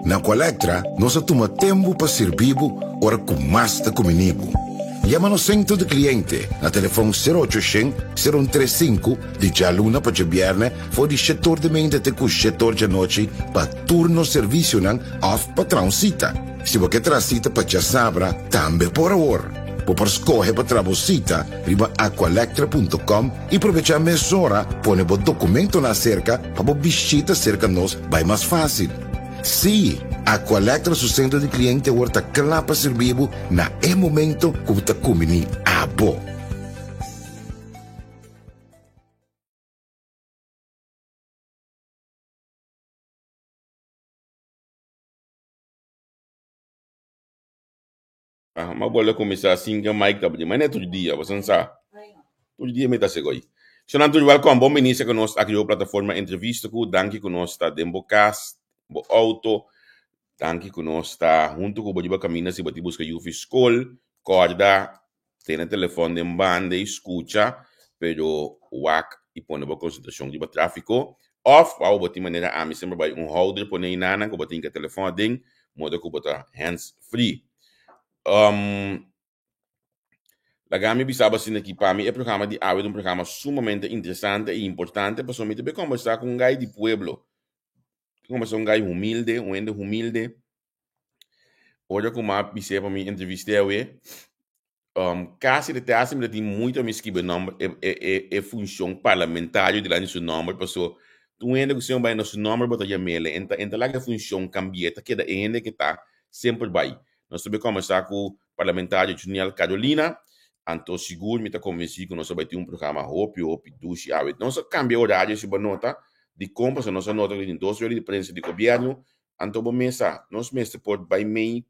Na Aqualectra nos a tuma tempu pa sirbi bo ora ku mas ta kumini bo. Yama nos sentro di kliente na telefon sero ocho shen, sero un tres sinku di djaluna pa djabièrnè for di shetor di meinta te ku shetor djanochi pa tur nos servisionan òf pa traha un sita. Si bo ke traha sita pa djasabra tambe por awor. Bo por skohe pa traha bo sita riba aqualectra punto com i probechá mesora pone bo dokumentonan aserka pa bo bishita serka nos bai mas fásil. Sí, Aqualectra su sentro di kliente awor ta kla pa sirbi bo na e momento ku bo ta kumbiní abo. Ah, ma bolbe kuminsá sin ke Mike ta bini. Ma ne tur dia, boso sa. Tur dia mi ta segoi. Shonan tur welkom, bon bini serka nos aki riba plataforma Entrevista ku. Danki ku nos ta den bo kas, bo outo. Danki ku nos ta huntu ku bo riba kaminda si bo tin buska yu fi skol. Kòrda tene telefòn den banda i skucha, pero wak i pone bo konsentrashon riba tráfiko. Òf wou bo tin manera ami semper bai un houder pone einanan ku bo tin ke telefòn aden, moda ku bo ta hands free. Laga mi bisa bo asina ki pa mi e programa di awe ta un programa sumamente interesante i importante pasobra mi ta bay kombersá ku un guy di pueblo. Kombersá un guy humilde, un hende humilde. Ora ku mi a bis'é pa mi entrevist'é awe, kasi de te hasi mi ta tin mucho mi skibi e nòmber e e e funshon parlamentario dilanti di su nòmber pasobra tur hende ku siempre bai na su nòmber bo ta yam'é e ta e ta laga e funshon kambi'é ta keda e hende ke ta semper bai. Nos ta bay combersa cu Parlamentario Juniel Carolina, anto sigur mi ta convenci cu nos a bay tin un programa hopi hopi dushi awe. Nos a cambia horario si bo nota, dicon? Pasobra nos a nota cu tin dos rueda di prensa di gobierno, anto bo mes sa, nos mester por bay mey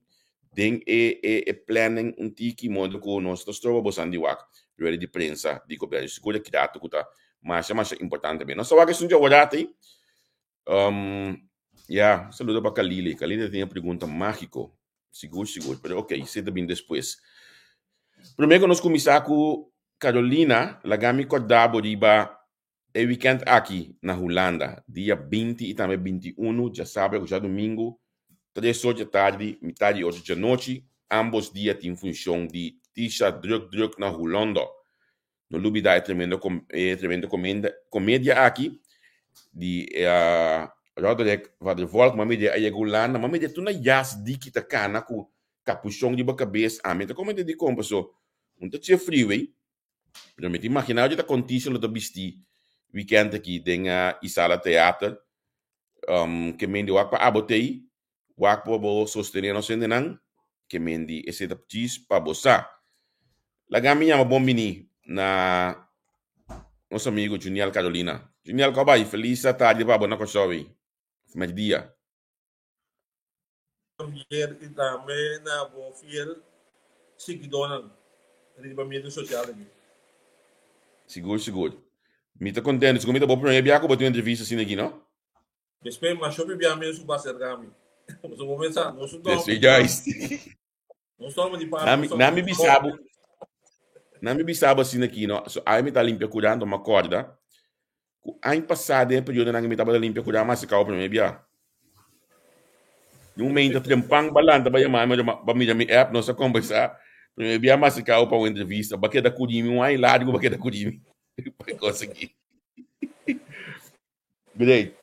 den e e e planning un tiki modo cu nos ta stroba bosan di wak rueda di prensa di gobierno. Sigur e kidato cu ta masha masha importante. Nos ta wak esun dje ora atey. Um, ya, saludo pa Kalile. Kalile tin e pregunta mágiko. Sigur, sigur. Pero ok, esei ta bin despues. Promé ku nos kuminsá ku Carolina, laga mi kòrda bo riba e wikènt aki na Hulanda, dia 20 i tambe 21, djasabra ku djadumingu, tres or djatardi, mitad di ocho djanochi. Ambos dia tin funshon di Tisha Druk Druk na Hulanda. No lubida e tremendo e tremendo comedia aki di Roderick van der Volk. Mami de a yega Hulanda, mami de tur na jas diki ta kana ku kapushon riba kabes. Ami ta komente dikon paso. Un ta tje freeway, pero mi ta imaginá ta kontisha lo ta bistí weekend aki den Isala Theater. Ke mendi wak pa abo t'ei, wak pa bo sostené nos hendenan, ke mendi esei ta djis pa bo sa. Laga mi yama bon biní na nos amigo Juniel Carolina. Juniel, kòp bai? Felis tardi pa abo na Kòrsou ei. Mèrdia. Javier y tambe na bo fiel siguidónan riba medio sosial aki. Sigur, sigur. Mi ta contento. Sigur mi ta bo prome bia cu bo tin un entrevista asina aki, no? Despues masho mi bia mes cu bo acerca mi. Pasobra bo pensa, nos un Despues juist. Nos toma di parti. Na mi bisa bo, na mi bisa bo asina aki, no? So, ai mi ta limpia curando, ma corda cu aña pasá den e periodonan mi tabata limpia curá, mi a haci cabo prome bia. Un momento trempan ba lanta ba yama mi ba mira mi app, nos a conversa. Prome bia mi a haci cabo pa un entrevista, ba keda curi mi un aña largo ba keda curi mi pa e cos aki. Great.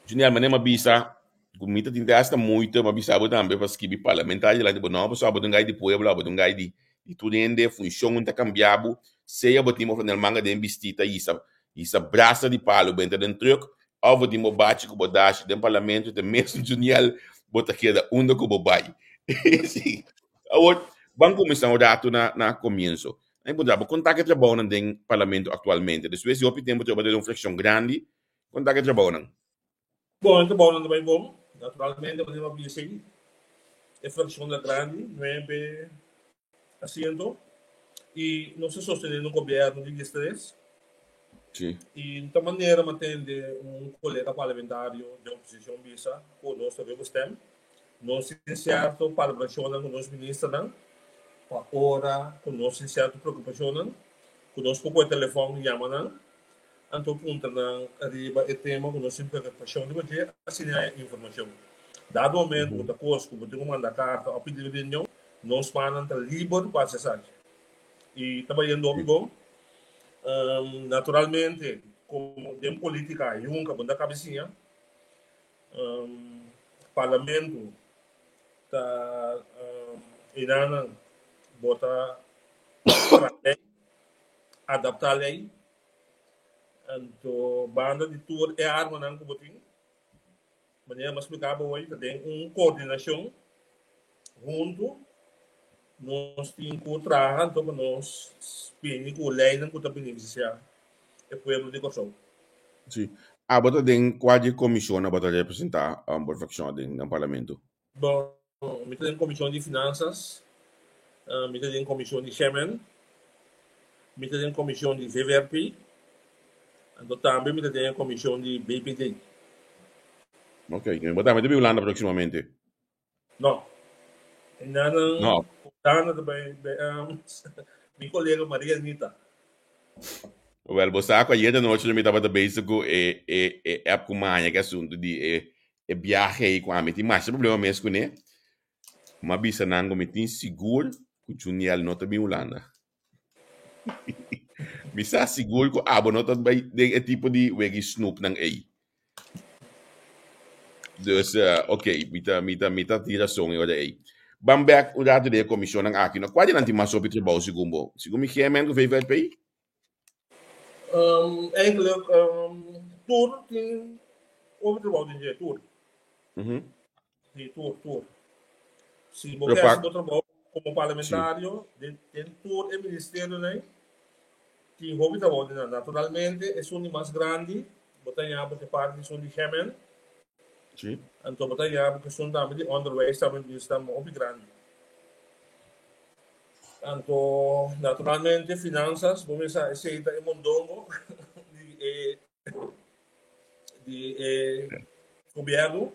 Junior, manera mi a bisa cu mi ta tin te hasta moeite, mi a bisa bo tambe pa skibi parlamentario dilanti bo no, pasobra abo ta un guy di pueblo, abo ta un guy di di tur hende, funcion un ta cambia bo, sea bo tin bo flanel manga den bisti ta hisa hisa brasa di palo benta den truck, of bo tin bo bachi cu bo dashi den parlamento te mesun Juniel bo ta keda unda cu bo bay. Si. Awor, ban cuminsa un rato na na comienso. Nan puntra bo, kon ta ke trabounan den parlamento aktualmente? Despues di hopi tempu trabou den un frakshon grandi, kon ta ke trabounan? Bon, e trabounan ta bai bon. Naturalmente, manera bo a bisa ei, e frakshon ta grandi, nuebe asiento, i nos ta sostené un gobièrnu di diestres. Sí. I ta manera mi a tende un kolega parlamentario den oposishon bisa ku nos ta riba stem. Nos tin sierto palabrashonnan ku nos ministernan pa ora ku nos tin sierto preokupashonnan ku nos por kohe telefòn i yama nan, anto puntra nan riba e tema ku nos tin preokupashon riba dje, asina haña informashon. Dado momento ku ta kos ku bo tin ku manda karta òf pidi reunion, nos mannan ta liber pa hasi esaki. I ta bayendo hopi bon. Naturalmente, komo den politika yunka bo no ta kabesiña. Parlamento ta enanan bo ta traha ley, adapta ley, anto banda di tur e armanan ku bo tin, manera mi a splika bo hoy, ta den un koordinashon huntu nos tin ku traha anto pa nos bini ku leynan ku ta benefisiá e pueblo di Kòrsou. Sí. Abo ta den kua di e komishon abo ta representá bo frakshon den den parlamento? Bon, mi ta den komishon di finansas, mi ta den komishon di Shemen, mi ta den komishon di VVRP, anto tambe mi ta den e komishon di BPD. Ok, bo tambe ta bin Hulanda próksimamente? No. Nan No. Dana ta bai bai mi kolega Maria Anita. Wel, bo sa ku ayer anochi mi tabata bezig ku e e e app ku maña ku asuntu di e e biahe ei ku ami tin masha problema mes kuné. Mi a bisa nan ku mi tin sigur ku Juniel no ta bin Hulanda. Mi sa sigur ku abo no ta bai den e tipo di wegi snoepnan ei. Dus, uh, ok, mi ta, mi ta, mi ta tin rason e ora ei. Ban bek un rato den e komisionnan aki, no? Kua di nan tin mas hopi trabou segun bo? Segun mi GMN ku VVRP? Eigenlijk, tur tin hopi trabou den dje, tur. Sí, tur, tur. Si bo Pero ke hasi pa bo trabou komo sí. parlamentario, den, den tur e ministerionan tin hopi trabou den nan. Naturalmente, esun di mas grandi, bo ta yabu ke parti esun di GMN. Sí. Anto bo ta yabu ke esun tambe di onderwijs tambe minister tambe hopi grandi. Anto, naturalmente, finansas, bo mester sa esei ta e mondongo di e di e gobierno.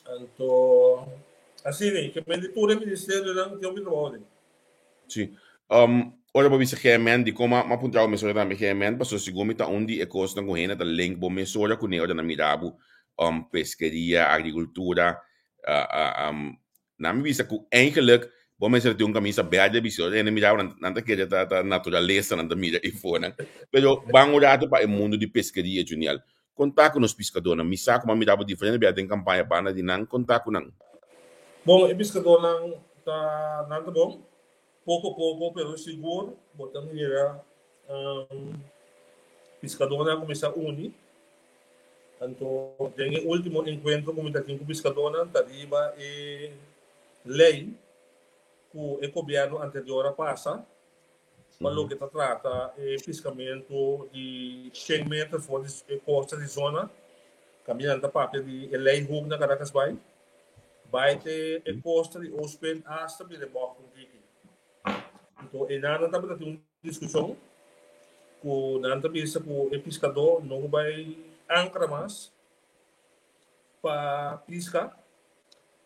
Anto, asina, ke men di tur e ministerionan tin hopi trabou den. Sí. Ora bo bisa GMN, dikon mi a puntra bo mesora tambe GMN, pasobra segun mi ta un di e kosnan ku hende ta link bo mesora kuné ora nan mira bo peskeria, agrikultura, Nan mi bisa ku eigenlijk bo mester tin un kamisa berde bisti ora hende mira bo nan ta kere ta ta naturalesa nan ta mira efo nan. Pero ban un rato pa e mundo di peskeria Juniel. Konta ku nos piskadónan. Mi sa ku mi a mira bo diferente bia den kampaña banda di nan. Konta ku nan. Bon, e piskadónan ta nan ta bon. Poko poko pero sigur bo ta mira piskadónan a kuminsá uni. Anto den e último enkuentro ku mi ta tin ku piskadónan ta riba e lei ku e gobièrnu anterior a pasa pa loke ta trata e piskamentu di shen meter for di e kosta di zona. Kaminda nan ta papia di e lei hoek na Caracas Bay. Bai te e kosta di Oostpunt hasta bira e bògt un tiki. Anto einan nan tabata tin un diskushon ku nan ta bisa ku e piskadó no por bai ankra mas pa piska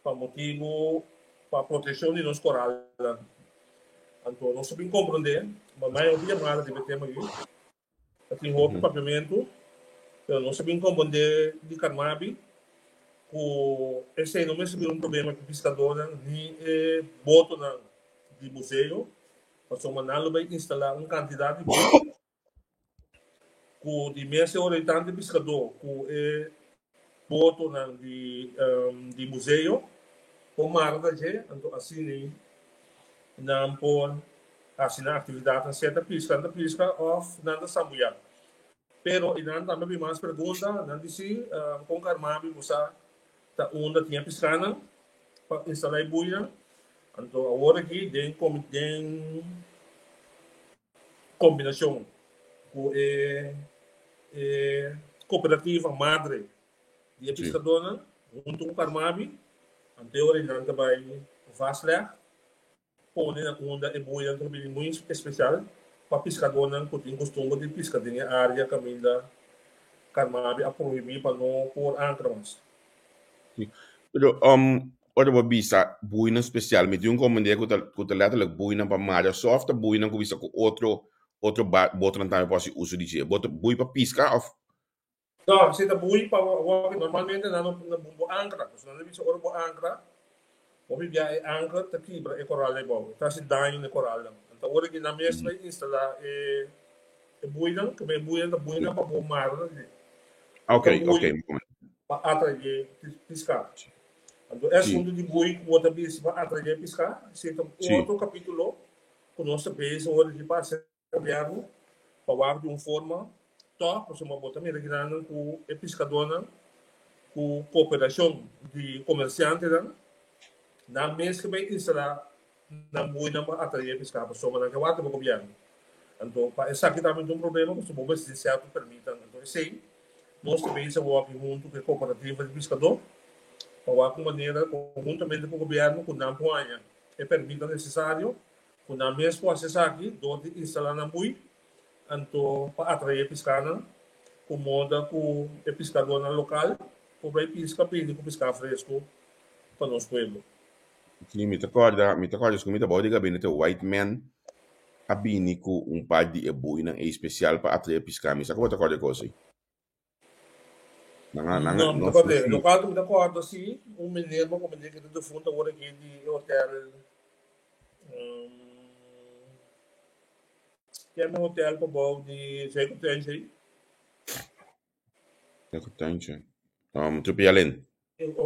pa motibu pa protekshon di nos koralnan. Anto nos a bin komprondé, ma mai hopi yamada riba e tema aki. Ta tin hopi papiamentu, pero nos a bin komprondé di Carmabi ku esei no mester bira un problema ku piskadónan ni e botonan di buseo, pasobra nan lo bai instalá un kantidat di boto ku di mes e ora di tantu piskadó ku e botonan di di museo por mara ta dje, anto asina nan por hasi nan aktividatnan sea ta piska nan ta piska òf nan ta sambuyá. Pero i nan tambe bin mas pregunta, nan di si kon Carmabi bo sa ta unda tin e piskanan pa instalá e buinan, anto awor aki den den kombinashon ku e e kooperativa madre di e piskadónan huntu ku Carmabi, ante ora nan ta bai vastleg pone na unda e buinan ta bini muy espesial pa piskadónan ku tin kustumber di piska den e área kaminda Carmabi a prohibí pa no por ankra mas. Pero ora bo bisa buinan spesial, mi tin un komende ku ta ku ta letterlijk buinan pa mara so òf ta buinan ku bisa ku otro otro ba botonan tambe por hasi uso di dje? Bo ta bui pa piska òf? No, si ta bui pa wòrdu normalmente nan no na bo ankra, pasobra nan ta bisa ora bo ankra, hopi bia e anker ta kibra e koral ei bou, ta hasi daño na e koralnan. Anto ora ki nan mes bai instalá e e buinan, kuma e buinan ta buinan pa bo mara na dje. Ok, Ta bui ok. pa atraye piská. Anto e asuntu di bui ku bo ta bisa pa atraye piská, esei ta un otro kapítulo ku nos ta bezig ora di pasa gobièrnu pa wak di un forma tòg, pasobra bo ta mira grannan ku e piskadónan ku kooperashon di komersiantenan, nan mes ke bai instalá nan buinan pa atraé piská pasobra nan ke wak riba gobièrnu. Anto pa esaki tambe ta un problema pasobra bo mester tin sierto permitnan. Anto esei nos ta bezig awor aki huntu ku e kooperativa di piskadó pa wak un manera konhuntamente ku gobièrnu ku nan por haña e permitnan nesesario ku nan mes por hasi esaki dor di instalá nan bui anto pa atraé piskanan ku moda ku e piskadónan lokal por bai piska bini ku piská fresku pa nos pueblo. Sí, mi ta kòrda, mi ta kòrda esku mi ta bou di gabinete White Man a bini ku un par di e buinan ei spesial pa atraé piská. Mi sa ku bo ta kòrda e kos ei. Nan a, nan a, No, mi ta nos kòrda. sí. Lokual ku mi ta kòrda sí, un meneer bo komendé ku ta defuntu awor aki di e hotel, ken e hotel pa bou di Zuikertuintje ei? Zuikertuintje. Trupialen.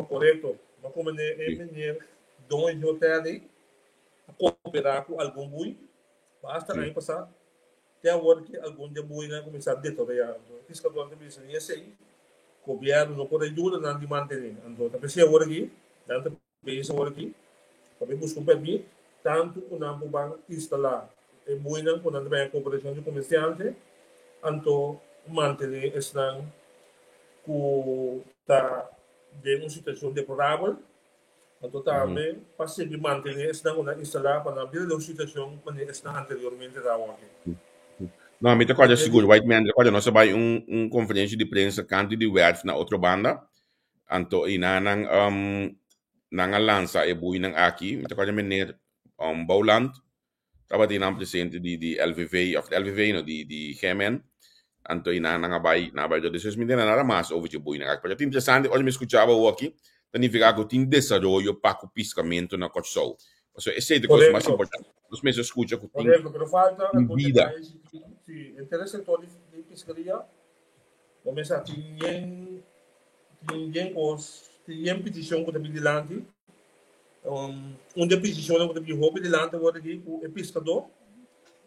Korekto. Ma komendé e meneer doño di hotel ei a kooperá ku algun bui basta aña pasá. Te awor ki algun di e buinan a kuminsá deteriorá. Anto e piskadónan ta bisa ni esei gobièrnu no por a yuda nan di mantené. Anto ta p'esei awor aki nan ta Bes awor aki pa mi buska un permit tantu ku nan por ban instalá e buinan ku nan ta baña koperashon di komersiante anto mantené esnan ku ta den un situashon deplorabel anto tambe pa sigui mantené esnan ku nan instalá pa nan bira den un situashon manera esnan anteriormente ta awor aki. No, mi ta kòrda sigur, White Man, mi ta kòrda nos a bai un un konferensia di prensa kantu di wèrf na otro banda Anto i nan nan um, nan a lansa e buinan aki, mi ta kòrda meneer um, Bouland tabatin nan presente di di LVV, of LVV no, di di GMN. Anto i nan nan a bai, nan a bai dor. Despues mi tende nada mas over dje buinan aki. Pero ta interesante ora mi skuchaba awoki, ta nifiká ku tin desaroyo pa ku piskamentu na Kòrsou. Pasobra esei ta e kos mas Korekto. importante. Nos mester skucha ku tin Korekto, pero falta tin algun bida. detaye si, si henter e sektor di di piskeria Bo mester tin yen tin yen kos, tin yen petishon ku ta bin dilanti. Un di e petishonnan ku ta bin hopi dilanti awor aki ku e piskadó,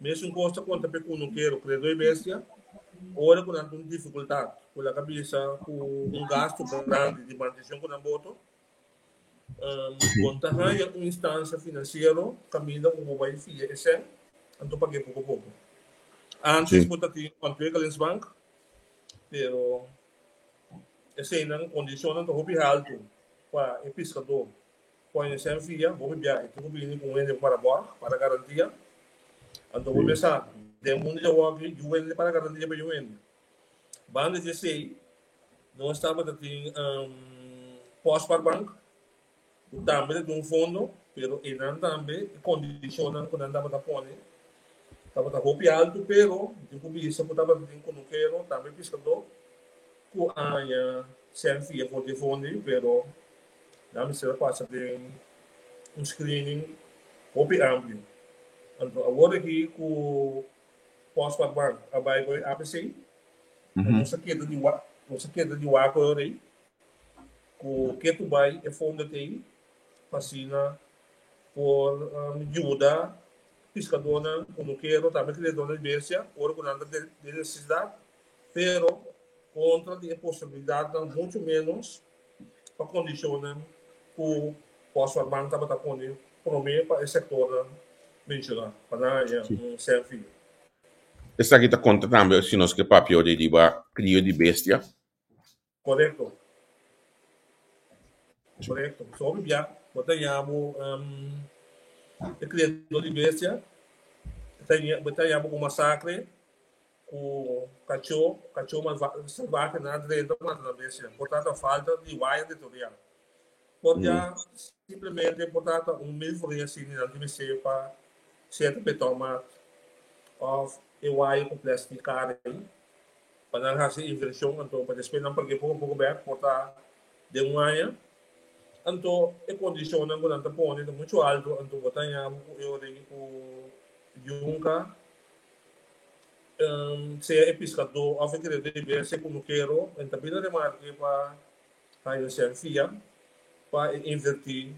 mesun kos ta konta pa e kunukero, kriadó di bestia, ora ku nan tin un difikultat ku laga bisa ku un gastu grandi di mantenshon ku nan boto, Bon ta haña un instansia finansiero kaminda ku bo bai fia e sèn, anto pag'é poko poko. Antes bo ta tin Ontwikkelingsbank, pero eseinan kondishonnan ta hopi haltu pa e piskadó pone e sèn fia. Hopi bia e tin ku bini ku un hende para bòrg, para garantia. Anto bo mester sa, den mundu djawoki yu hende para garantia pa yu hende. Banda di esei, nos tabata tin Posparbank, ku tambe ta tin un fondo, pero einan tambe e kondishonnan ku nan tabata pone tabata hopi altu, pero mi tin ku bisa ku tabata tin kunukero, tambe piskadó, ku a haña sèn fia for di e fondo ei, pero nan mester a pasa den un screening hopi amplio. Anto awor aki ku Posparbank a bai ku e APC, Nos a keda di wak, nos a keda di wak ora ei ku ke tu bai e fondo t'ei pa asina por yuda piskadónan, kunukero, tambe kriadónan di bestia ora ku nan ta den nesesidat, pero kontra di e posibilidatnan muchu ménos pa kondishonnan ku Posparbank tabata pone promé pa e sektornan menshoná pa nan haña un sèn fiho. Esaki ta konta tambe si nos ke papia ora riba krio di bestia. Korekto. Korekto. So hopi bia bo ta yamu e kriador di bestia, bo ta yamu ku masakre ku kachó, kachó salvahe nan a drenta mata nan bestia. Por ta ta falta di waya di toria. Por ya simplemente por ta ta un mil florin asina nan tin mester pa seta betonmat of e waya ku plastic kara ei pa nan hasi invershon anto pa despues nan pag'é poko poko bek por ta den un aña anto e kondishonnan ku nan ta pone ta muchu alto anto bo ta haña bo ku e ora ei ku yunka sea e piskadó of e kere debe sea kunukero en ta bira remarke pa Haña sèn fia pa e invertí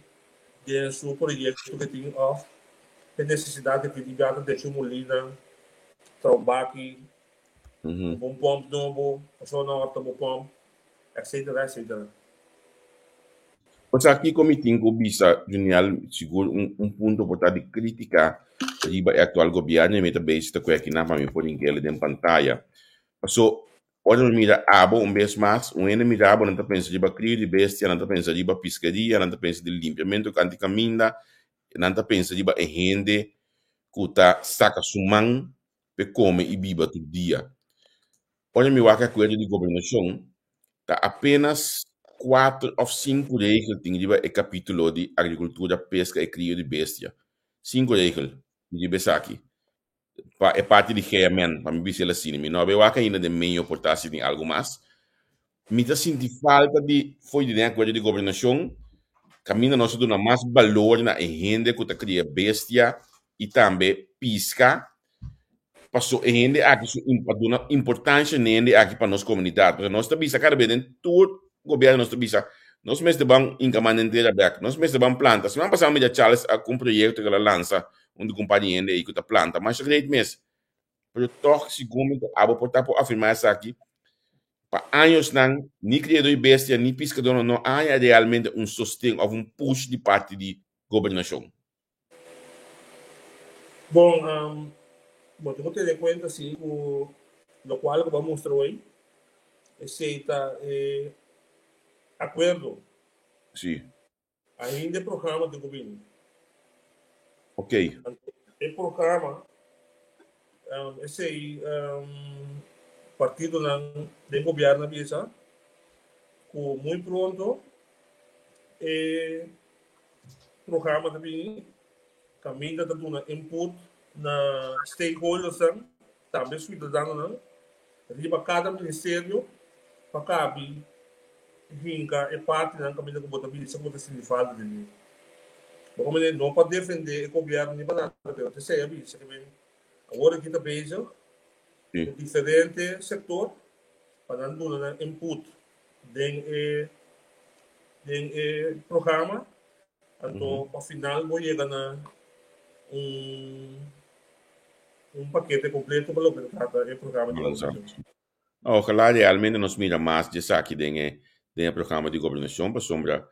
den su proyekto ku e tin òf e nesesidat ku e tin di biaha ta decha un mulina, traha un baki, kumpra un pòmp nobo, pasobra nan òrta bo pòmp, etsetera, etsetera. Osea kiko mi tin ku bisa Juniel, sigur un punto por ta di kritika riba e aktual gobièrnu i mi ta bezig ta kue akinan pa mi por hink'el den pantaya. Paso Ora mi mira abo un bes mas, un hende mira abo nan ta pensa riba krio di bestia, nan ta pensa riba piskeria, nan ta pensa di limpiamentu kanti kaminda, nan ta pensa riba e hende ku ta saka su man p'e kome i biba tur dia. Ora mi wak e akuerdo di gobernashon, ta apenas kuater òf sinku regel tin riba e kapítulo di agrikultura, peska i krio di bestia. Sinku regel riba esaki. Pa e parti di GMN, pa mi bisa el asina, mi no a bay wak ainda den meño por ta si tin algo mas. Mi ta sinti falta di fo'i di den akuerdo di gobernashon, kaminda nos a duna mas balor na e hende ku ta kria bestia i tambe piska, paso e hende aki su pa duna importansha na e hende aki pa nos komunidat. Pasobra nos ta bisa kada bes den tur gobièrnu nos ta bisa, nos mester ban hinka man den tera bèk, nos mester ban planta. Siman pasá mi mira Charles a ku un proyekto ku el a lansa un di kumpa di hende ei ku ta planta masha great mes. Pero tòg segun mi abo por ta por afirmá esaki, pa añosnan ni kriadó di bestia ni piskadónan no a haña realmente un sosten òf un push di parti di gobernashon. Bon, bo tin ku tene kuenta si ku lokual ku bo a mustra hoy, esei ta e akuerdo. Sí. Ainda e programa tin ku bini. Ok. E programa, esei partidonan den gobièrnu a bisa ku muy pronto e programa ta bini kaminda ta duna input na stakeholdersnan, tambe siudadanonan riba kada ministerio pa kabi hinka e partinan kaminda ku bo ta bisa ku bo ta sinti falta di mi. Bo komende no pa defende e gobièrnu ni pa nada, pero te esei a bisa ke men awor aki ta bezig ku diferente sektor pa nan duna nan input den e den e programa. Anto pa final bo yega na un un pakete kompleto pa loke ta trata e programa di gobernashon. Ojalá realmente nos mira mas di esaki den e den e programa di gobernashon pasobra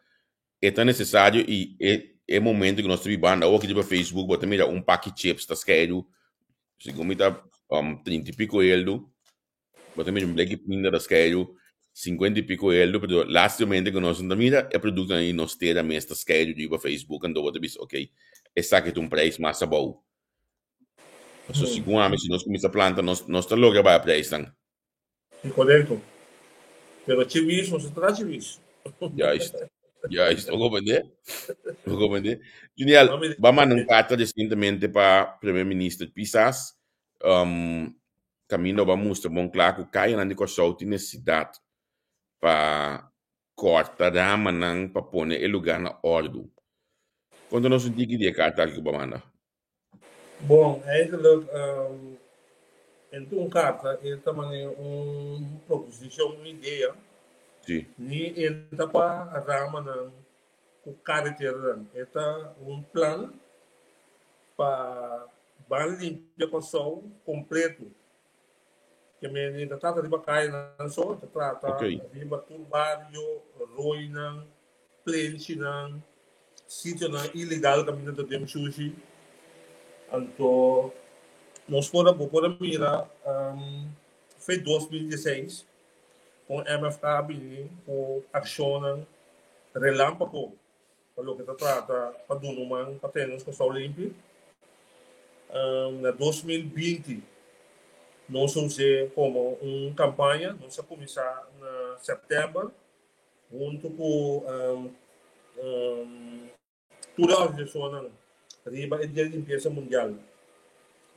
e ta nesesario i e e momento ku nos ta bibando awo aki riba Facebook bo ta mira un paki chips ta skeidu segun mi ta 30 i piko eldu. Bo ta mira un bleki pinda ta skeiru 50 y pico eldo, pero lastimamente ku nos no ta mira e produktonan di nos tera mes ta skeiru riba Facebook, anto bo ta bisa ok, esaki ta un prijs mas abou. Pasobra segun ami si nos kuminsa planta nos nos ta logra baha prijsnan. Korekto. Pero chiwis no se traha chiwis. Juist. Juist. Bo comprende? Bo comprende? Juniel, bo a manda un karta resientemente pa Primer Minister Pisas. Um, Kaminda bo a mustra bon kla ku kayanan di Kòrsou tin nesesidat pa kòrta ramanan pa pone e lugá na òrdu. Konta nos un tiki di e karta aki ku bo a manda. Bon, eigenlijk en un karta e ta manera un proposishon, un idea. Sí. Ni e ta pa ramanan ku kareteranan. E ta un plan pa Ban limpia Kòrsou kompleto. Ke men ta trata riba kayanan so, ta trata riba tur bario, roinan, plenchinan, sitionan ilegal kaminda ta den shushi. Anto nos por a, bo por a mira fe 2016 kon MFK a bini ku akshonnan relámpago. Pa loke ta trata pa duna un man pa tene nos Kòrsou limpi, na 2020 nos a us'é komo un kampaña. Nos a kuminsá na sèptèmber huntu ku tur e organisashonnan riba e Dia di Limpiesa Mundial.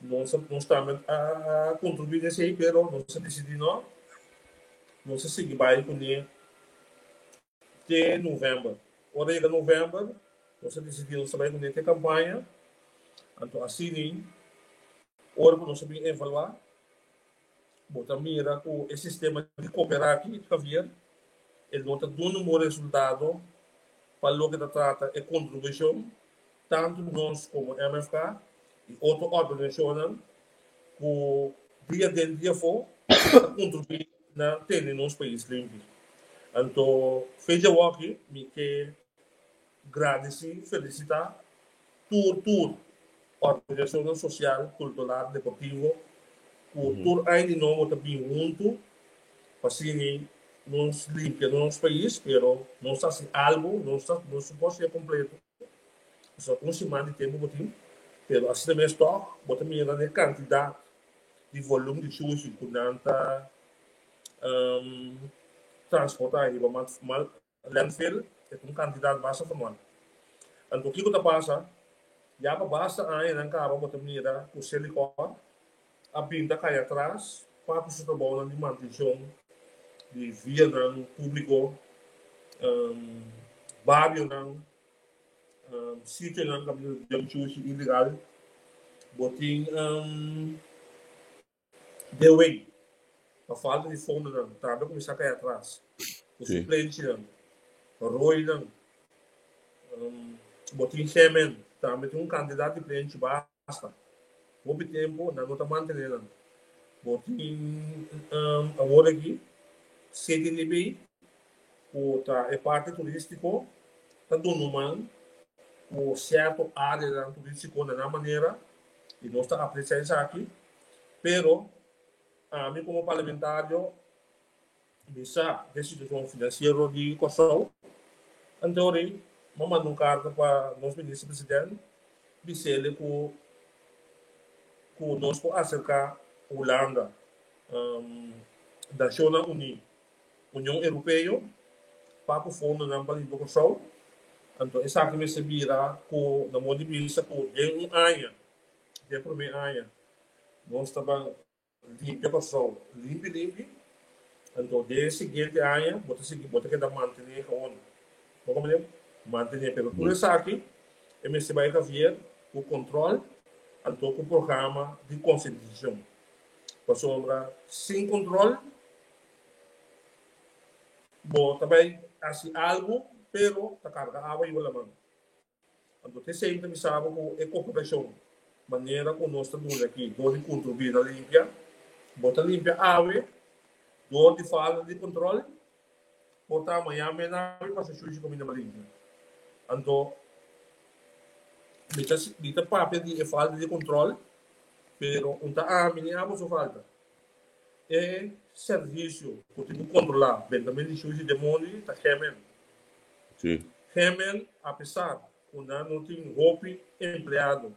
Nos nos tambe a kontribuí na esei, pero nos a disidí no, nos a sigui bai kuné. Te novèmber. Ora yega novèmber, nos a disidí nos ta bai kuné te kampaña. Anto asina, ora ku nos a bin evaluá, bo ta mira ku e sistema di koperá aki, Javier, e no ta duna un bon resultado pa loke ta trata e kontribushon tantu nos komo MFK i otro organisashonnan ku dia den dia afó ta kontribuí na tene nos pais limpi. Anto fecha awoki mi ke gradisi, felisitá tur tur organisashonnan sosial, kultural, deportivo ku tur aña di nobo ta bin huntu pa asina nos limpia nos pais, pero nos ta hasi algu, nos ta nos no por hasié kompleto. Pasobra un siman di tempu bo tin, pero asina mes tòg bo ta mira na e kantidat di volum di shushi ku nan ta transportá riba landfill, e ta un kantidat basta formal. Anto kiko ta pasa? Ya pa basta añanan kaba bo ta mira ku Selikor a bin ta kai atras pa ku su trabounan di mantenshon di vianan públiko, barionan. Sitionan kaminda di den shushi ilegal bo tin dewey pa falta di fondonan tambe a kuminsá kai atras ku su plenchinan, roinan, bo tin semen tambe tin un kantidat di plenchi basta hopi tempu nan no ta mantené nan bo tin awor aki CTDB ku ta e parti turístiko ta duna un man ku sierto áreanan turístiko na nan manera i nos ta apresiá esaki, pero ami komo parlamentario mi sa den situashon finansiero di Kòrsou, anto rei mi a manda un karta pa nos minister president bis'el ku ku nos por aserká Hulanda, Nashonnan Uní. Union Europeo pa ku fondonan pa limpia Kòrsou. Anto esaki mester bira ku na modo di bista ku den un aña, den promé aña, nos ta ban limpia Kòrsou limpi limpi. Anto den e siguiente aña bo ta sigui bo ta keda mantené gewoon. Bo komprendé? Mantené. Pero tur esaki e mester bai Javier ku kòntròl anto ku programa di konsientisashon. Pasobra sin kòntròl Bo ta bai hasi algu, pero ta karga awa riba laman. Anto te esei mi ta bisa bo ku e koperashon manera ku nos ta duna aki dor di kontribuí na limpia, bo ta limpia awe dor di falta di kontrol, por ta mañan mena mi pasa shushi kaminda pa limpia. Anto mi ta mi ta papia di e falta di kontrol, pero un ta ami ni abo su falta. E servisio ku tin ku kontrolá bentamentu di shushi den mondi ta Gemen. Sí. Gemen apesar ku nan no tin hopi empleado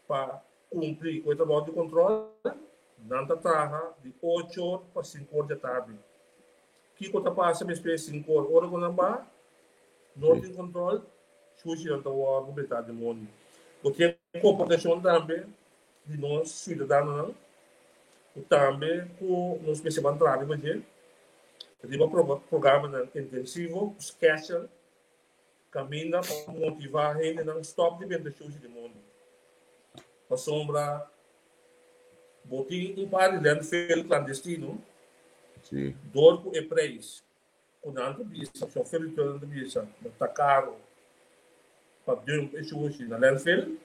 pa kumpli ku e trabou di kontrol, nan ta traha di ocho or pa sinku or di atardi. Kiko ta pasa despues di sinku or? Ora ku nan ba, no tin kontrol, shushi nan ta wòrdu betá den mondi. Bo tin komportashon tambe di nos siudadanonan ku tambe ku nos mester ban traha riba dje, riba programanan intensivo ku skèchel kaminda pa motivá hendenan stòp di benta shushi di mundu. Pasobra bo tin un par di landfill klandestino dor ku e preis ku nan ta bisa, shofer di truck nan ta bisa, no ta karo pa dump e shushi na landfill,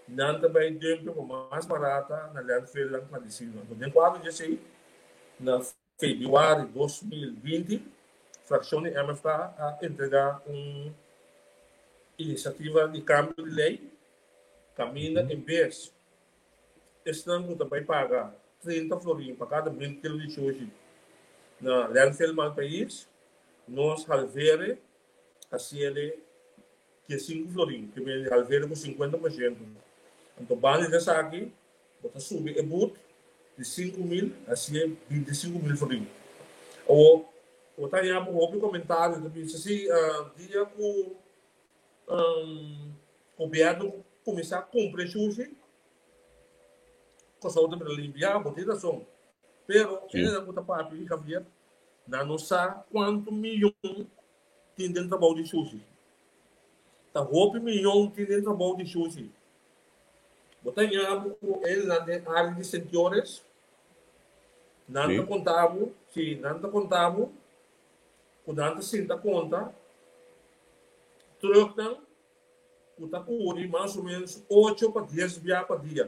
nan ta bai dump e pa mas barata na landfillnan klandestino. Anto den kuadro di esei, na febrüari 2020, frakshon di MFK a entregá un inisiativa di kambio di lei kaminda en bes Esnan ku ta bai paga 30 florin pa kada 1000 kilo di shushi na landfill Malpais, nos halvere hasiele 15 florin, ke mende halvere ku 50%. Anto banda di esaki bo ta subi e but di 5000 hasie 25000 florin. Awor bo ta haña bo hopi komentario ta bisa si dia ku Gobierno cuminsa cumpra e shushi, Kòrsou ta bira limpia, bo tin rason. Pero hendenan ku ta papia di Javier, nan no sa kuantu miyon tin den trabou di shushi. Ta hopi miyon tin den trabou di shushi. Bo ta ña bo ku hendenan den área di Sentiores, nan ta konta bo, si, nan ta konta bo ku nan ta sinta konta trùknan ku ta kuri mas o ménos ocho pa dies bia pa dia.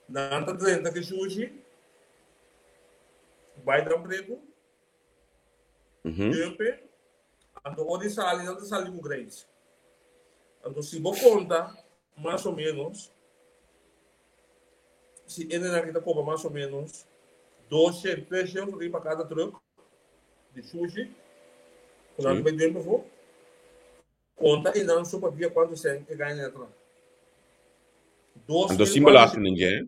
Nan ta drenta ku e shushi, bai nan pretu, dùmp e, anto ora di sali nan ta sali ku greis. Anto si bo konta mas o ménos, si hendenan aki ta kobra mas o ménos 200, 300 florin pa kada trùk di shushi ku nan ta bai den pafó, konta einan so pa dia kuantu sèn e gana atrás. Dos Anto mil sin kuatrocientos. belasting den dje, eh?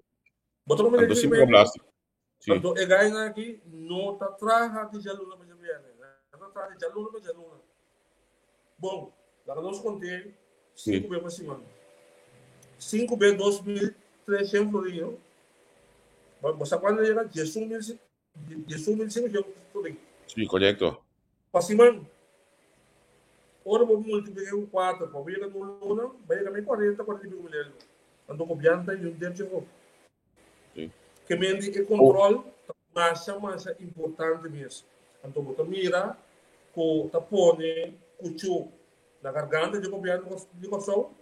Bo ta komprende Anto kiko sin mi paga mester? belasting. Sí. Anto e gainan aki no ta traha di djaluna pa djabièrnè, nan ta traha di djaluna pa djaluna. Bon, laga nos kont'é sinku be pa siman. Sinku be 2300 florin, bo bo sa kuantu ta yega? 11000 1500 florin. Sí, korekto. Pa siman. Ora bo multipliká ku kuater pa bo yega na un luna, bo yega na kuarenta, kuarenta i piko mil euro. Anto gobièrnu ta yun depchi afó. Ke men di e control ta masha masha importante mes. Anto bo ta mira ku ta pone kuchu na garganta di gobierno di Kòrsou,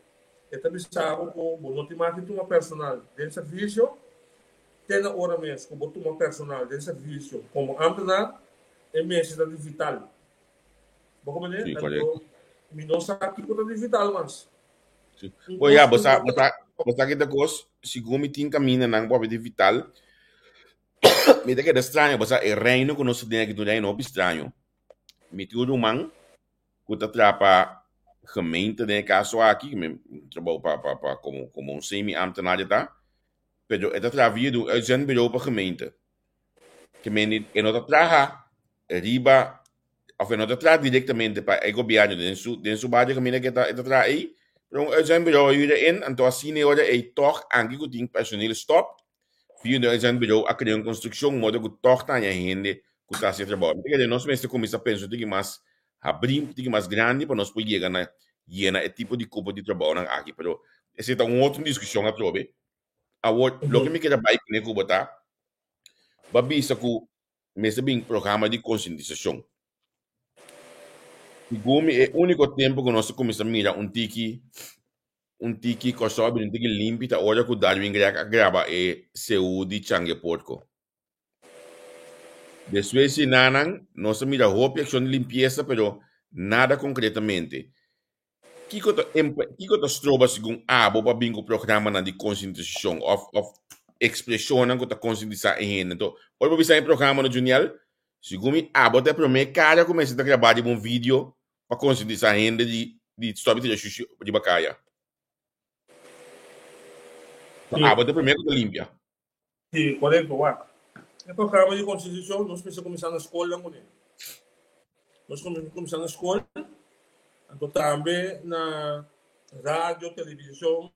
e ta bisa bo ku bo no tin mas di tuma personal den servisio, te na ora mes ku bo tuma personal den servisio komo ambtenaar, e mester ta di vital. Bo komprende? Anto mi no sa kiko ta di vital mas. Sí. Bo ya, bo sa, bo sa, bo sa kita kos, segun mi tin camina nan bo di vital, mi ta keda straño, bo sa e reino ku nos ta den aki ta un reino hopi straño. Mi tin un ruman ku ta traha pa gemeente den e kaso aki, mi trabou pa pa pa komo komo un semi-ambtenaar e ta, pero e ta traha via di un uitzendbureau pa gemeente. Ke men e no ta traha riba of e no ta traha directamente pa e gobierno den su den su bario caminda que e ta e ta traha ey, pero un uitzendbureau a yuda in, anto asina e ora ey tog anke cu tin personeel stop, via un uitzendbureau a crea un construccion modo cu tog ta haña hende cu ta haci e trabou. Mi ta kere nos mester cuminsa pensa un tiki mas habri, un tiki mas grandi pa nos por yega na yena e tipo di cupo di trabounan aki, pero esey ta un otro discusion atrobe. Awor, loke mi kere bay cune cu bo ta, bo a bisa cu mester bin programa di konsientisashon. Segun mi e úniko tempu ku nos a kuminsá mira un tiki un tiki Kòrsou a bira un tiki limpi ta ora ku Darwin Greg a graba e seú di Changue Porco. Despues di nanan nos a mira hopi akshon di limpiesa pero nada konkretamente. Kiko ta kiko ta stroba segun abo pa bin ku programanan di konsientisashon òf òf ekspreshonnan ku ta konsientisá e hende? Anto ora bo bisa e programa no Juniel, segun mi abo ta e promé kara ku mester ta grabá riba un video pa konsientisá hende di di stòp di tira shushi riba kaya. Abo ta e promé ku ta limpia. Sí, korekto, wak. E programa di konsientisashon nos mester kuminsá na skolnan kuné. Nos kuminsá na skol, anto tambe na radio, televishon,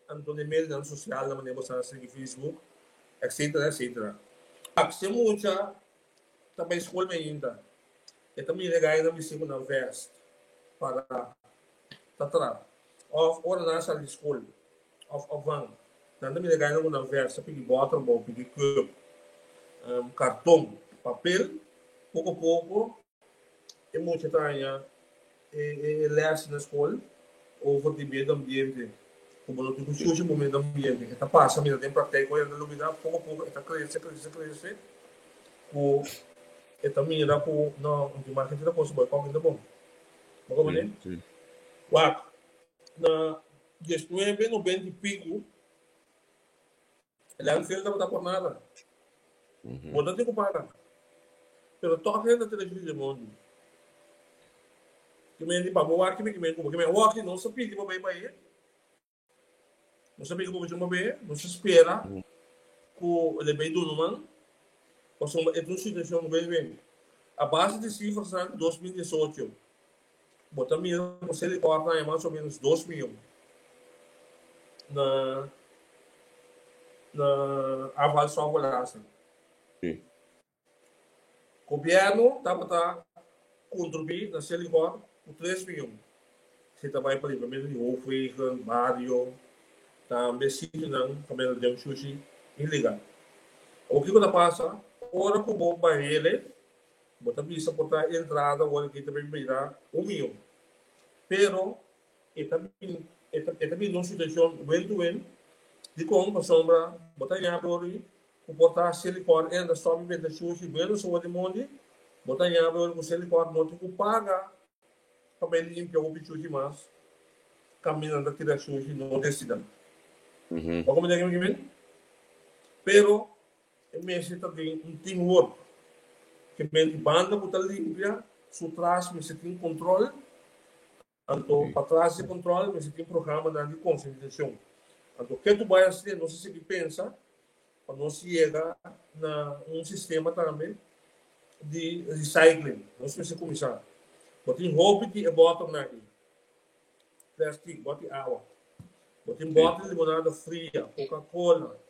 anto na e medionan sosial manera bo sa sigui Facebook, etsetera, etsetera. Wak, si e mucha ta bai skol mainta, e ta mira e gainan bisti ku nan vèst para ta traha, òf ora nan a sali di skol. Of of van. Nan ta mira gainan ku nan versa pidi bòter bou, pidi cup, karton, papel. Poko poko e mucha ta haña e e lès na skol over di medio ambiente. Ku bo no tin ku shushi bo medio ambiente. E ta pasa mira den praktijk ora e ta lubida poko poko e ta krese krese krese ku e ta mira ku no un tin mas hende ta kos bo e kòk ta bon. Bo komprende? Wak na Diesnuebe nobenta i piku, e landfill tabata por nada. Bo no tin ku paga. Pero tòg hende ta tene shushi den mondi. Ki men di pa bo wak ki men ku bo. Ki men awor nos a pidi pa bai bai. Nos a pidi pa bo bai, nos a spera ku el a bai duna man. Pasobra e ta un situashon wen-wen. A base di sifrasnan di 2018, Bo ta mira ku Selikor ta haña mas o ménos 2 mion na na afvalstofbelasting. Gobièrnu tabata kontribuí na Selikor ku 3 mion. Si ta bai pa limpiamentu di hoofdwegen, bario, tambe sitionan kaminda den shushi ilegal. Awor kiko ta pasa ora ku bo bai hele? Bo ta bisa por ta entrada wor aki ta bin bira 1 mion. Pero e ta bin e ta e ta bin un situashon win to win. Dikon? Pasobra bo ta yabi ori ku por ta Selikor entra stòp i benta shushi bueno soba di mondi. Bo ta yabi ori ku Selikor no tin ku paga pa bai limpia hopi shushi mas kaminda nan ta tira shushi no destinan. Bo komprende kico mi ke bin? Pero E mester ta den un teamwork. Ke men di banda ku ta limpia, su tras mester tin kontrol, anto patras di kontrol mester tin programanan di konsientisashon. Anto ke tu bai hasi nos a sigui pensa pa nos yega na un sistema tambe di recycling. Nos mester kuminsá. Bo tin hopi di e bòternan aki, plastic, bòt di awa. Bo tin bòter di limonada fria, Coca-Cola,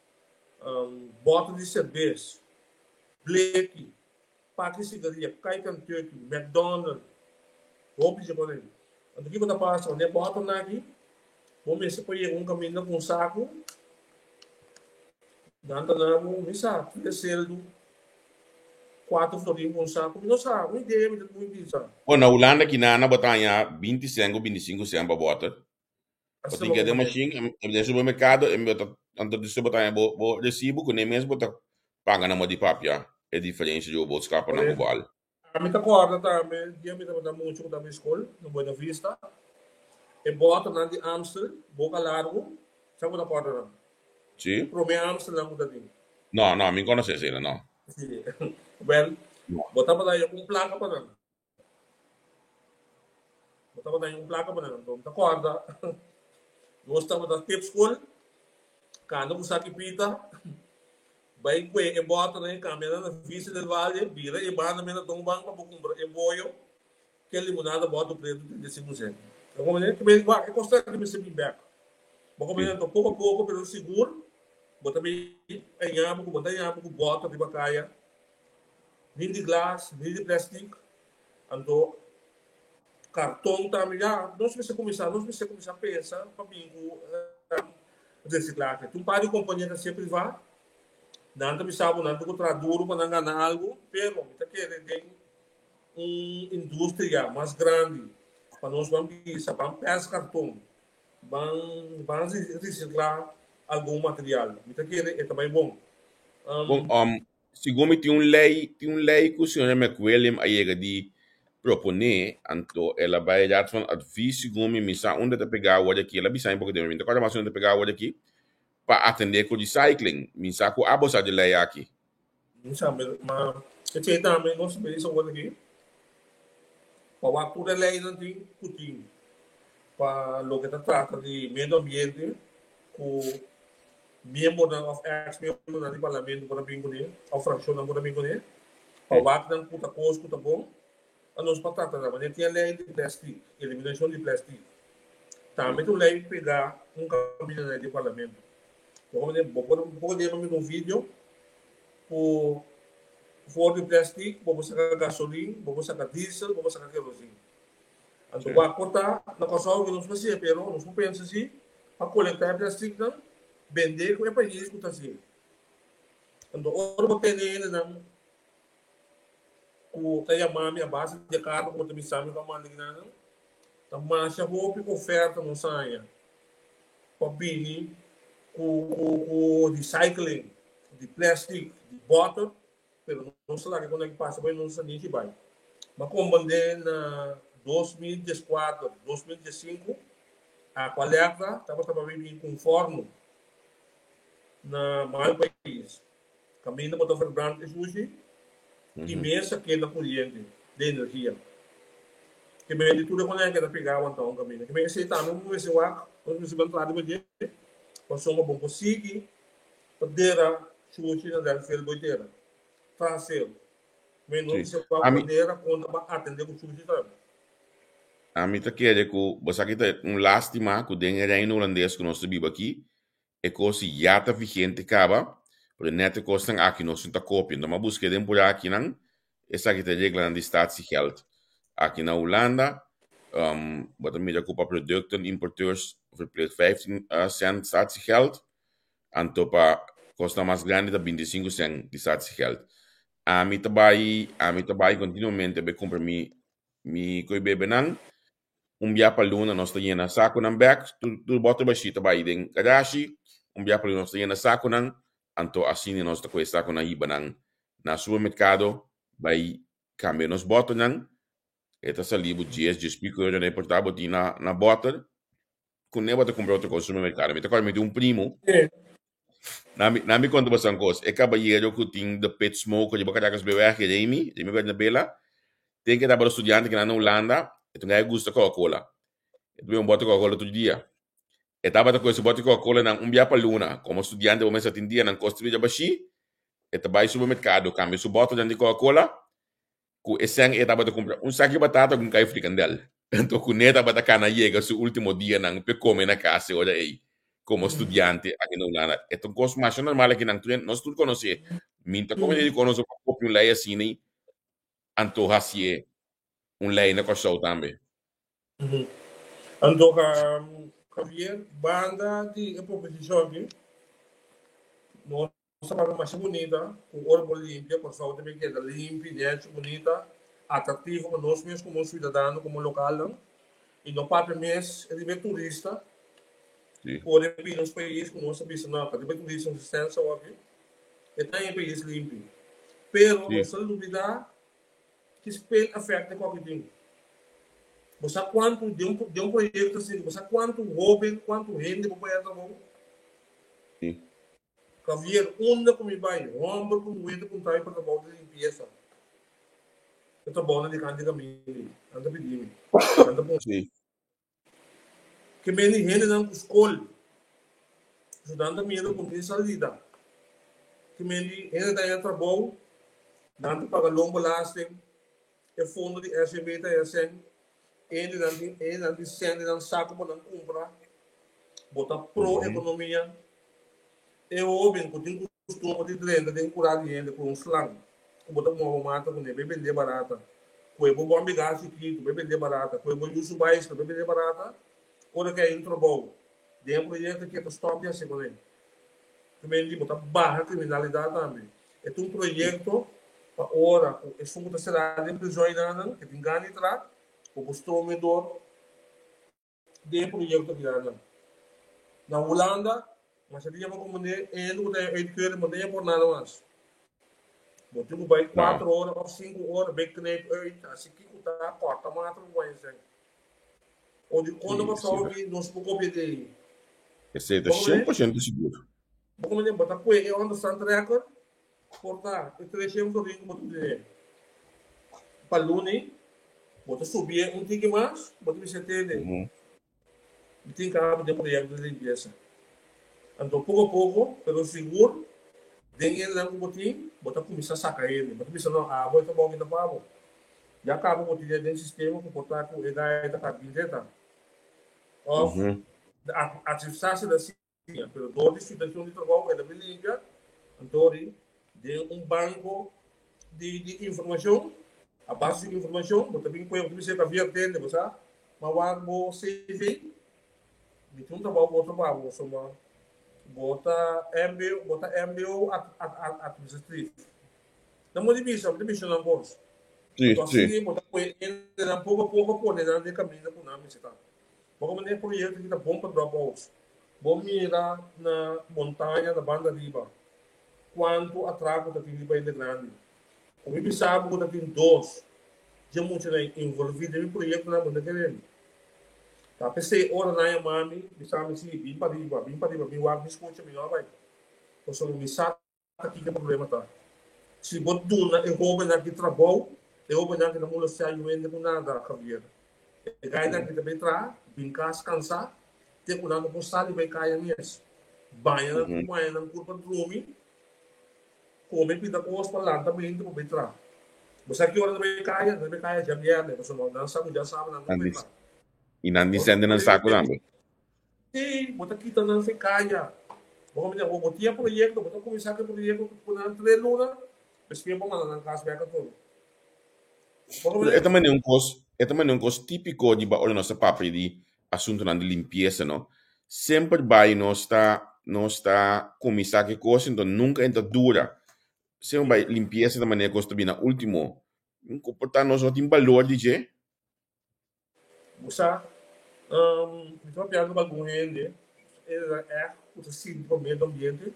Bòter di serbes, bleki, paki sigaria, kai Kentucky, McDonald, hopi dje por ei. Anto kiko ta pasa? Wanneer bòternan aki, bo mester por yega un kaminda ku un saku, nan ta na bo, mi sa, tres seldu, kuater florin pa un saku, mi no sa, un idea mi ta bisa. Bo na Hulanda kinana bo ta haña 20 sèn ku 25 sèn pa bòter. Bo tin ke den machine den supermercado en bo ta anto despues bo ta haña bo bo recibo ku ne mes bo ta paga na mo di papia e diferencia di bo boodschapnan ku bo al. Ami ta kòrda tambe dia mi tabata mucha ku tabata skol na Buena Vista e bòternan di Amstel boka largu sa bo ta kòrda nan? Si. Promé Amstelnan ku ta tin. No no mi konosé esei no. Si wèl bo tabata haña un plaka pa nan. Bo tabata haña un plaka pa nan. Anto mi ta kòrda nos tabata tep skol, kanda ku saki pita, bai kue e bòternan i kambia nan na Vista del Valle, bira e banda mira Don Ban pa bo kumpra e boyo ku e limonada bòter pretu 35 sènt. Bo komprende? Ke men wak e kos aki mester bin bèk. Bo komprende? Anto poko a poko pero sigur bo ta bin haña bo ku bo ta haña bo ku bòter riba kaya. Ni di glas, ni di plastic, anto karton tambe. Ya, nos mester kuminsá, nos mester kuminsá pensa pa bin ku resiklahe. Tin un par di kompania ta ser privá, nan ta bisa bo nan ta ku traha duru pa nan gana algu, pero mi ta kere den un industria mas grandi pa nos ban bisa ban pers karton, ban ban risiklá algun material. Mi ta kere e ta bai bon. Bon, segun mi tin un lei, tin un lei ku señora McWilliam a yega di proponé, anto el a bai Raad van Advies segun mi, mi sa unda ta pegá awor aki, el a bisa mi poko tempu, mi no ta kòrda mas unda ta pegá awor aki, pa atendé ku recycling. Mi sa ku abo sa di lei aki. Mi sa, ma esei tambe nos ta bisa awor aki, pa wak tur e leinan tin ku tin pa loke ta trata di medio ambiente ku miembronan òf èks miembronan di parlamento por a bin kuné òf frakshonnan por a bin kuné pa wak nan ku ta kos ku ta bon pa nos por trata nan. Manera tin e lei di plèstik, eliminashon di plèstik, tambe ta un lei pegá un kaminda na di parlamento. Bo por bo por bo por leba mi un video ku for di plèstik bo por saka gasolin, bo por saka diesel, bo por saka kerosin. Anto wak por ta na Kòrsou ku nos por hasié, pero nos por pensa si pa kolektá e plèstiknan, bendé ku e pais ku ta hasié. Anto ora bo tene hendenan ku ta yama mi a base di e karta ku bo ta bisa mi pa manda kinanan, ta masha hopi oferta nos haña pa bini ku ku recycling di plèstik, di bòter. Pero nos ta laga con pasa bai nos nichi bai. Ma comprende na 2014, 2015, Aqualectra tabata pa bin conforme na mal pais. Caminda bo ta verbrand e sushi y mesa keda coriente de energia. Ke men di tur e konai keda pega awanta un caminda. Ke men esei tambe bo mester wak, nos mester ban trata di dje, pasobra bo por sigui Ta dera shushi na del fel boy tera. Trasero. Men no bisa pa Ami dera konta pa atende ku shushi tambe. Ami ta kere ku bo sa ki ta un lastima ku den e Reino Hulandes ku nos ta biba aki, e kos ya ta vigente kaba, pero net e kosnan aki nos no ta kopia. Enton a buska den por akinan, esaki ta e reglanan di statiegeld aki na Hulanda. Bo ta mira ku pa producten importeurs verplicht 15 cent statiegeld. Anto pa kosnan mas grandi ta 25 cent di statiegeld. Ami ta bai, ami ta bai continuamente bai kumpra mi mi koi bebenan. Un bia pa luna nos ta yena sakunan bek, tur tur bòter bashí ta bai den garashi. Un bia pa luna nos ta yena sakunan, anto asina nos ta kohe sakunan hiba nan na supermerkado bai kambia nos bòternan. E ta sali bo dies, dies piko euro na e porta bo tin na na bòter. Ku ne bo ta kumpra otro kos supermerkado. Mi ta kòrda mi tin un primu. Na mi na mi konta boso un kos. E kabayero ku tin The Pit Smoker riba Caracas Beweg, Remy, Remy Bernabela, ten ke tabata studiante kina na Hulanda, e tin ku gusta Coca-Cola. E ta bebe un bòter Coca-Cola tur dia. E tabata kohe su bòter Coca-Cola nan un bia pa luna. Komo studiante bo mester tin dianan kos ta bira bashí, e ta bai supermerkado kambia su bòternan di Coca-Cola Ku e sèn e tabata kumpra un saki batata ku un kai frikandèl. Anto kuné tabata kana yega su último dianan p'e kome na kas e ora ei komo studiante aki na Hulanda. E ta un kos masha normal aki nan. Nos tur konosé. Mi ta komo di konosé pa kopia un lei asina anto hasié un lei na Kòrsou tambe. Anto Javier, banda di e proposishon aki, nos Nos ta papia masha bunita ku ora bo limpia, Kòrsou ta bin keda limpi, nechi, bunita, atraktivo pa nos mes komo siudadano, komo lokalnan. I no papia mes riba e turista ku ora e bini nos pais ku nos ta bisa no, riba e turista nos ta stensa awor aki, e ta e pais limpi. Pero nos ta lubida ki spel afèkte ku aki tin. Bo sa kuantu den un proyekto asina, bo sa kuantu hóben, kuantu hende bo por hèr trabou? Javier, Unda ku mi bai, hòmber ku muhé ta puntra mi pa trabou di limpiesa. E trabounan di kant di kaminda ei. Nan ta pidi mi. Nan ta puntra. Ke meni hendenan ku skol, pasobra nan ta mira ku no tin salida. Ke meni hende ta haña trabou, nan ta paga loonbelasting, e fondo di SVB ta haña sèn, hendenan tin hendenan tin sèn den nan saku pa nan kumpra. Bo ta pro ekonomia. E hóben ku tin kustumber di drenta den kurá di hende ku un slang ku bo ta mova mata kuné, bai bendé barata. Kue bo bòmbi gas chikitu, bai bendé barata. Kue bo yu su baiskla, bai bendé barata. Ora ku e un trabou den e proyekto ke ta stòp di hasi kuné. Ku men di bo ta baha kriminalidat tambe. E ta un proyekto. Pa ora ku esun ku ta será den prizòn einan ke tin gana di traha, bo por strome dor den e proyekto akinan. Na Hulanda, masha dia bo komprendé e hende ku ta uitkeuring bo no ta por nada mas. Bo tin ku bai kuater ora òf sinku ora bai knijp uit, hasi kiko ta, kòrta mata bo bai esei. O di kon no pasó aki nos por kopia di ei. Esei ta 100% sigur. Bo komprendé, bo ta kue e onderstand record. Por ta e 300 florin ku bo ta tene pa luni, bo ta subié un tiki mas, bo ta bisa tene, mi tin kaba den proyekto di limpiesa. Anto poko a poko, pero sigur, den hendenan ku bo tin, bo ta kuminsá saka hende. Bo ta bisa, no, abo e trabou aki ta pa bo. Ya kaba bo tin den sistema ku por ta ku e gaya ta kaba bin dreta. Òf, administrasi ta Pero dor di situacion di trabou el a bin limpia, anto di den un banco di di informacion, a base di informacion bo ta bin cuenta, bo ta bisa Javier tende bo sa, ma wak bo CV, mi tin un trabou bo otro pa bo, suma bo ta mbo, bo ta mbo administratief. Nan bo di bisa, bo ta bisa nan cos. Anto asina bo ta pone hendenan poco a poco pone nan den caminda cu nan mester ta. Bo a manda e proyekto ki ta bon pa dropouts. Bo mira na montaña na banda riba kuantu atrako ta tin riba hende grandi. Ku mi bisa bo ku ta tin dos dje muchanan envolví den mi proyektonan bo no kere mi. Ta p'esei ora nan yama mi bisa mi si bin pariba, bin pariba, bin wak mi skucha mi no a bai. Pasobra mi sa. Ta kiko e problema ta? Si bo duna e hobennan ki trabou, e hobennan ki ta molestia yu hende ku nada, Javier. E gainan ki ta bay traha, bin kas kansa, te ku nan no por sali bay kaya mes. Baña nan ku baña nan kurpa drumi, kome pida kos pa lanta mente pa bay traha. Bo sa ki ora nan ta bay kaya? Nan ta bay kaya djabièrnè, pasobra nan sa ku djasabra nan ta bay traha. I nan di sende nan saku tambe. Sí, bo ta kita nan fe kaya. Bo ta mira, bo tin e proyekto, bo ta kuminsá ku e proyekto ku nan tres luna, despues bo manda nan kas bèk atrobe. Bo ta mira. E ta manera un kos, e ta manera un kos típiko di ora nos ta papia di asuntunan di limpiesa, no? Semper bai nos ta, nos ta kuminsá ku e kos, enton nunka e ta dura. Semper bai limpiesa ta manera kos ta bini na último. Por ta nos no tin balor di dje. Bo sa, mi ta papia ku algun hende, e ta ègt ku ta sinti pa medio ambiente.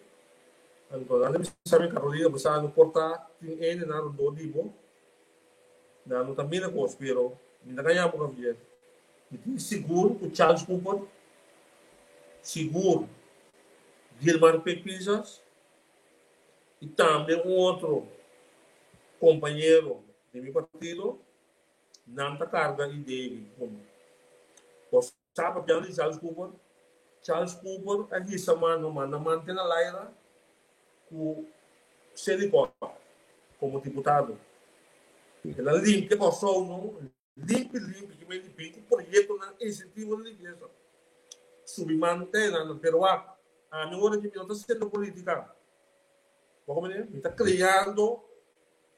Anto nan ta bisa mi, Carolina, bo sa no por ta tin hendenan rondó di bo, nan no ta mira kos, pero mi ta gaña bo Javier. Mi tin sigur ku Charles Cooper, sigur Gilmar P. Pisas i tambe un otro kompañero di mi partido, Nan ta carga i Davy como. Bo sa papiando di Charles Cooper? Charles Cooper a hisa mano manda mante na laira cu Selikor como diputado. El a limpia Kòrsou no, limpi limpi ki men di bin cu proyectonan incentivo di limpieza. Subi mante nan pero wak ami ora ki mi no ta haciendo politica. Bo comprende? Mi ta creando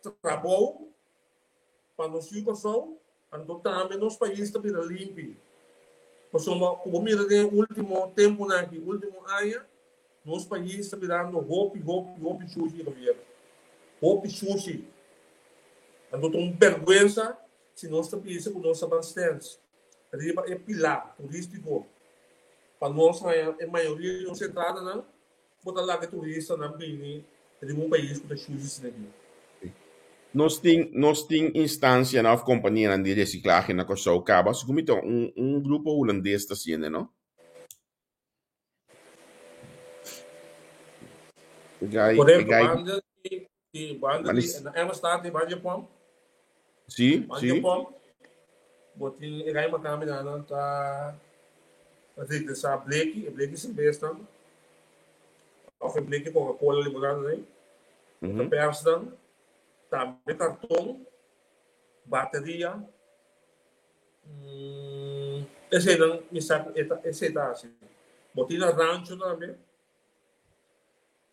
trabou Pa nos yu Kòrsou, anto tambe nos pais ta bira limpi. Pasobra ku bo mira den e último tempunan aki, último aña, nos pais ta birando hopi, hopi, hopi shushi, Javier. Hopi shushi. Anto ta un bèrgwensa si nos ta bisa ku nos ta ban stèns riba e pilá turístiko pa nos haña e mayoria di nos entradanan. Bo ta laga e turistanan bini riba un pais ku ta shushi asina aki? Nos tin nos tin instancianan of companianan di reciclahe na Kòrsou kaba, segun mi ta un un grupo hulandes ta haciende no. E gai e Korekto, gai banda di di banda di na Emma Staat banda di pòmp. Si, Banda di si. pòmp bo tin e gai makami nan ta regresá bleki, e bleki serbes nan òf e bleki Coca-Cola limonada nan, bo ta pèrs nan, tambe karton, bateria, eseinan mi sa ku e ta esei ta hasi. Bo tin na rancho tambe.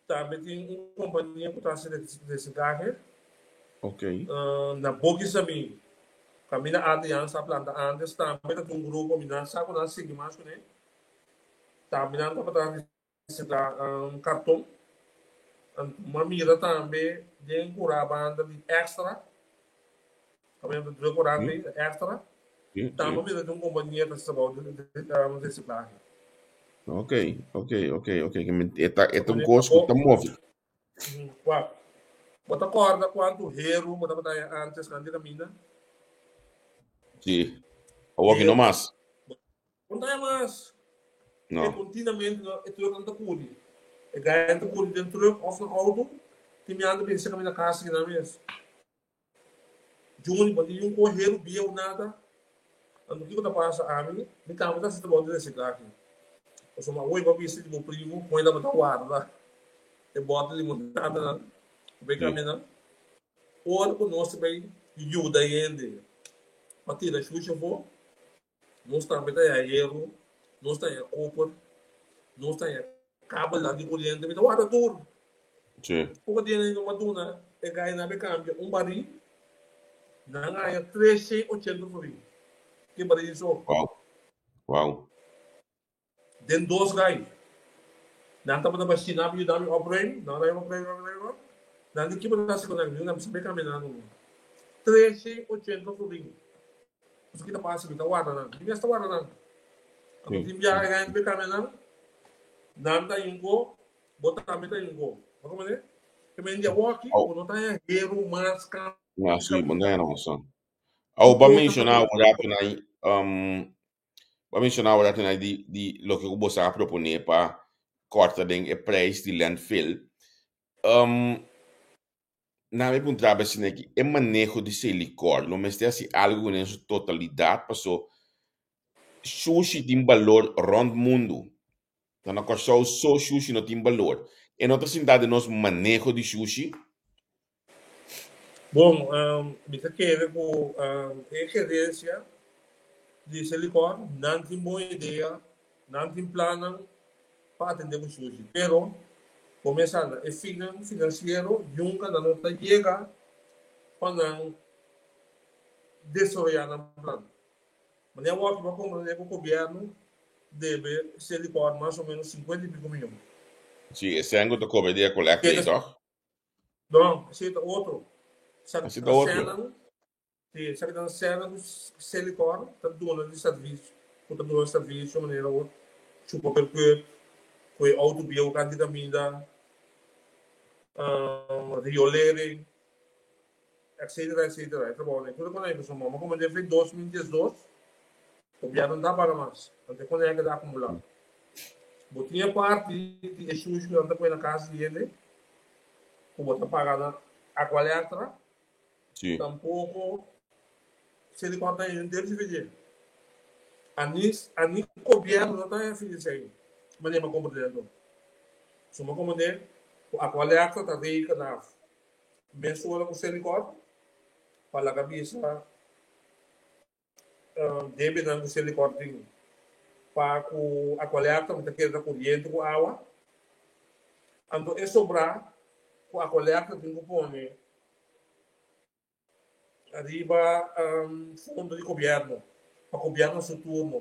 Tambe tin un kompania ku ta hasi resiklahe. Ok. Na Boki Samí, kaminda Adrian sa planta antes, tambe ta tin un grupo, mi nan sa ku nan sigui mas kuné. Tambe nan tabata resiklá karton. Anto m'a mira tambe den kurá banda di Extra, kaminda ta druk kurá ei, Extra, tambe a mira den un kompania ta hasi trabou di resiklahe. Ok, ok, ok, ok. E ta, e ta un kos ku ta move. Wak, bo ta kòrda kuantu heru bo tabata haña ántes nan di kaminda? Sí, awor aki no mas. No ta haña mas. No. E kontinamente no, e trucknan ta kuri. E gainan ta kuri den truck òf na outo, tin mi anda binse kaminda kas aki nan mes. Juni, bo tin un kon heru bieu nada. Anto kiko ta pasa ami? Mi tambe ta hasi trabou di resiklahe. Pasobra awor bo a bisa di bo primo kon e tabata warda e bòt di limonadanan ku bai kambia nan. Ora ku nos ta bai yuda hende pa tira shushi afó, Nos tambe ta haña heru, nos ta haña koper, nos ta haña kabelnan di koriente, mi ta warda tur. Sí. Poko dia nan a duna e gainan a kambia un barí, nan a haña 380 florin. Ki barí so? Wow. Wow. Den dos gai. Nan tabata bashina pa yuda mi opruim, nan ruim, opruim, ruim, ruim. Nan di kiba ta hasi ku nan? Mi di, mi kambia nan no. 380 florin. Pasobra ki ta pasa? Mi ta warda nan. Mi mes ta warda nan. Anto tin biaha e hende bai kambia nan, nan ta yunko, bo tambe ta yunko. Bo komprende? Ke men di awoki, bo no ta haña heru mas kambia. Ah, si, bo no ta haña mas. Awo, bo a menshoná un rato nan, Bo a menshoná ora tenai di di loke ku boso a proponé pa kòrta den e preis di landfill. Na mi puntra bo asina aki, e maneho di Selikor lo mester hasi algu kuné den su totalidat paso shushi tin balor rònt mundu. Ta na Kòrsou so shushi no tin balor. E no ta sintá den nos maneho di shushi? Bon, mi ta kere ku e gerensia di Selikor nan tin bon idea, nan tin plannan pa atendé ku shushi. Pero, komensá na e finnan finansiero nunka nan no ta yega pa nan desaroyá nan plan. Manera wòrdu bo a komprendé ku gobièrnu debe Selikor mas o ménos sinkuenta i piko mion. Sí, e sèn ku ta kobra di e kolèkta ei, tòg? No, esei ta otro. Esei ta otro. Sí, esaki ta sènan ku Selikor ta duna di servisio, ku ta duna servisio manera bo chupa perkut, ku e outo bieu kan di kaminda, riolering, etcetera, etcetera. E trabounan ei tur e konai pasobra mama komende fin 2012, gobièrnu no ta paga mas, anto e konai a keda akumulá. Bo tin e parti di e shushi ku nan ta pone na kas di hende ku bo ta paga na Aqualectra, Sí. tampoko Selikor ta hende di dje. Ani ani gobièrnu no ta hasi esei manera mi a komprendé anto. So mi a komprendé ku Aqualectra ta rekena mesora ku Selikor pa laga bisa Debenan ku Selikor tin pa ku Aqualectra ku ta keda koriente ku awa. Anto e sobrá ku Aqualectra tin ku pone riba fondo di gobièrnu pa gobièrnu su turno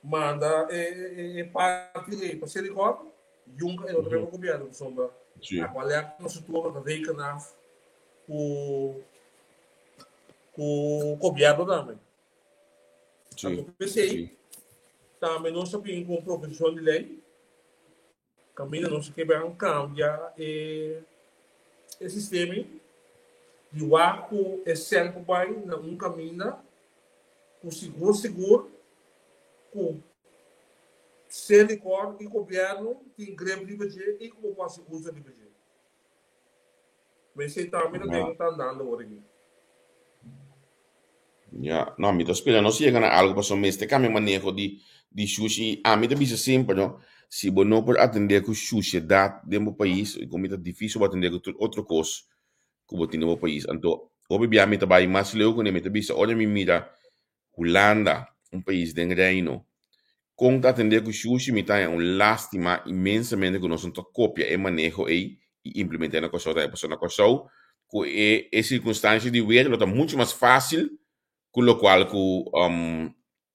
manda e parti ei pa Selikor, yunka e no ta bai pa gobièrnu pasobra Aqualectra su turno ta rekena ku ku gobièrnu tambe. Sí, Anto p'esei sí. tambe nos a bin ku un proposishon di lei kaminda nos ke ban kambia e e sistema di wak ku e sèn por bai na un kaminda ku sigur sigur ku Selikor i gobièrnu tin grip riba dje i ku bo por hasi uso riba dje. Mesei tambe ta den ta andando ora aki. Ya, no, mi ta spera nos yega na algo pasobra mester cambia maneho di di shushi y ami ta bisa semper no, si bo no por atende cu shushedad den bo pais y como ta dificil bo atende cu tur otro cos cu bo tin den bo pais. Anto hopi bia mi ta bay mas leu cune, mi ta bisa ora mi mira Hulanda, un pais den Reino, kon ta atendé ku shushi mi ta haña un lástima inmensamente ku nos no ta kopia e maneho ei i implement'é na Kòrsou tambe. Pasobra na Kòrsou ku e e sirkunstansha di weer lo ta muchu mas fásil ku lokual ku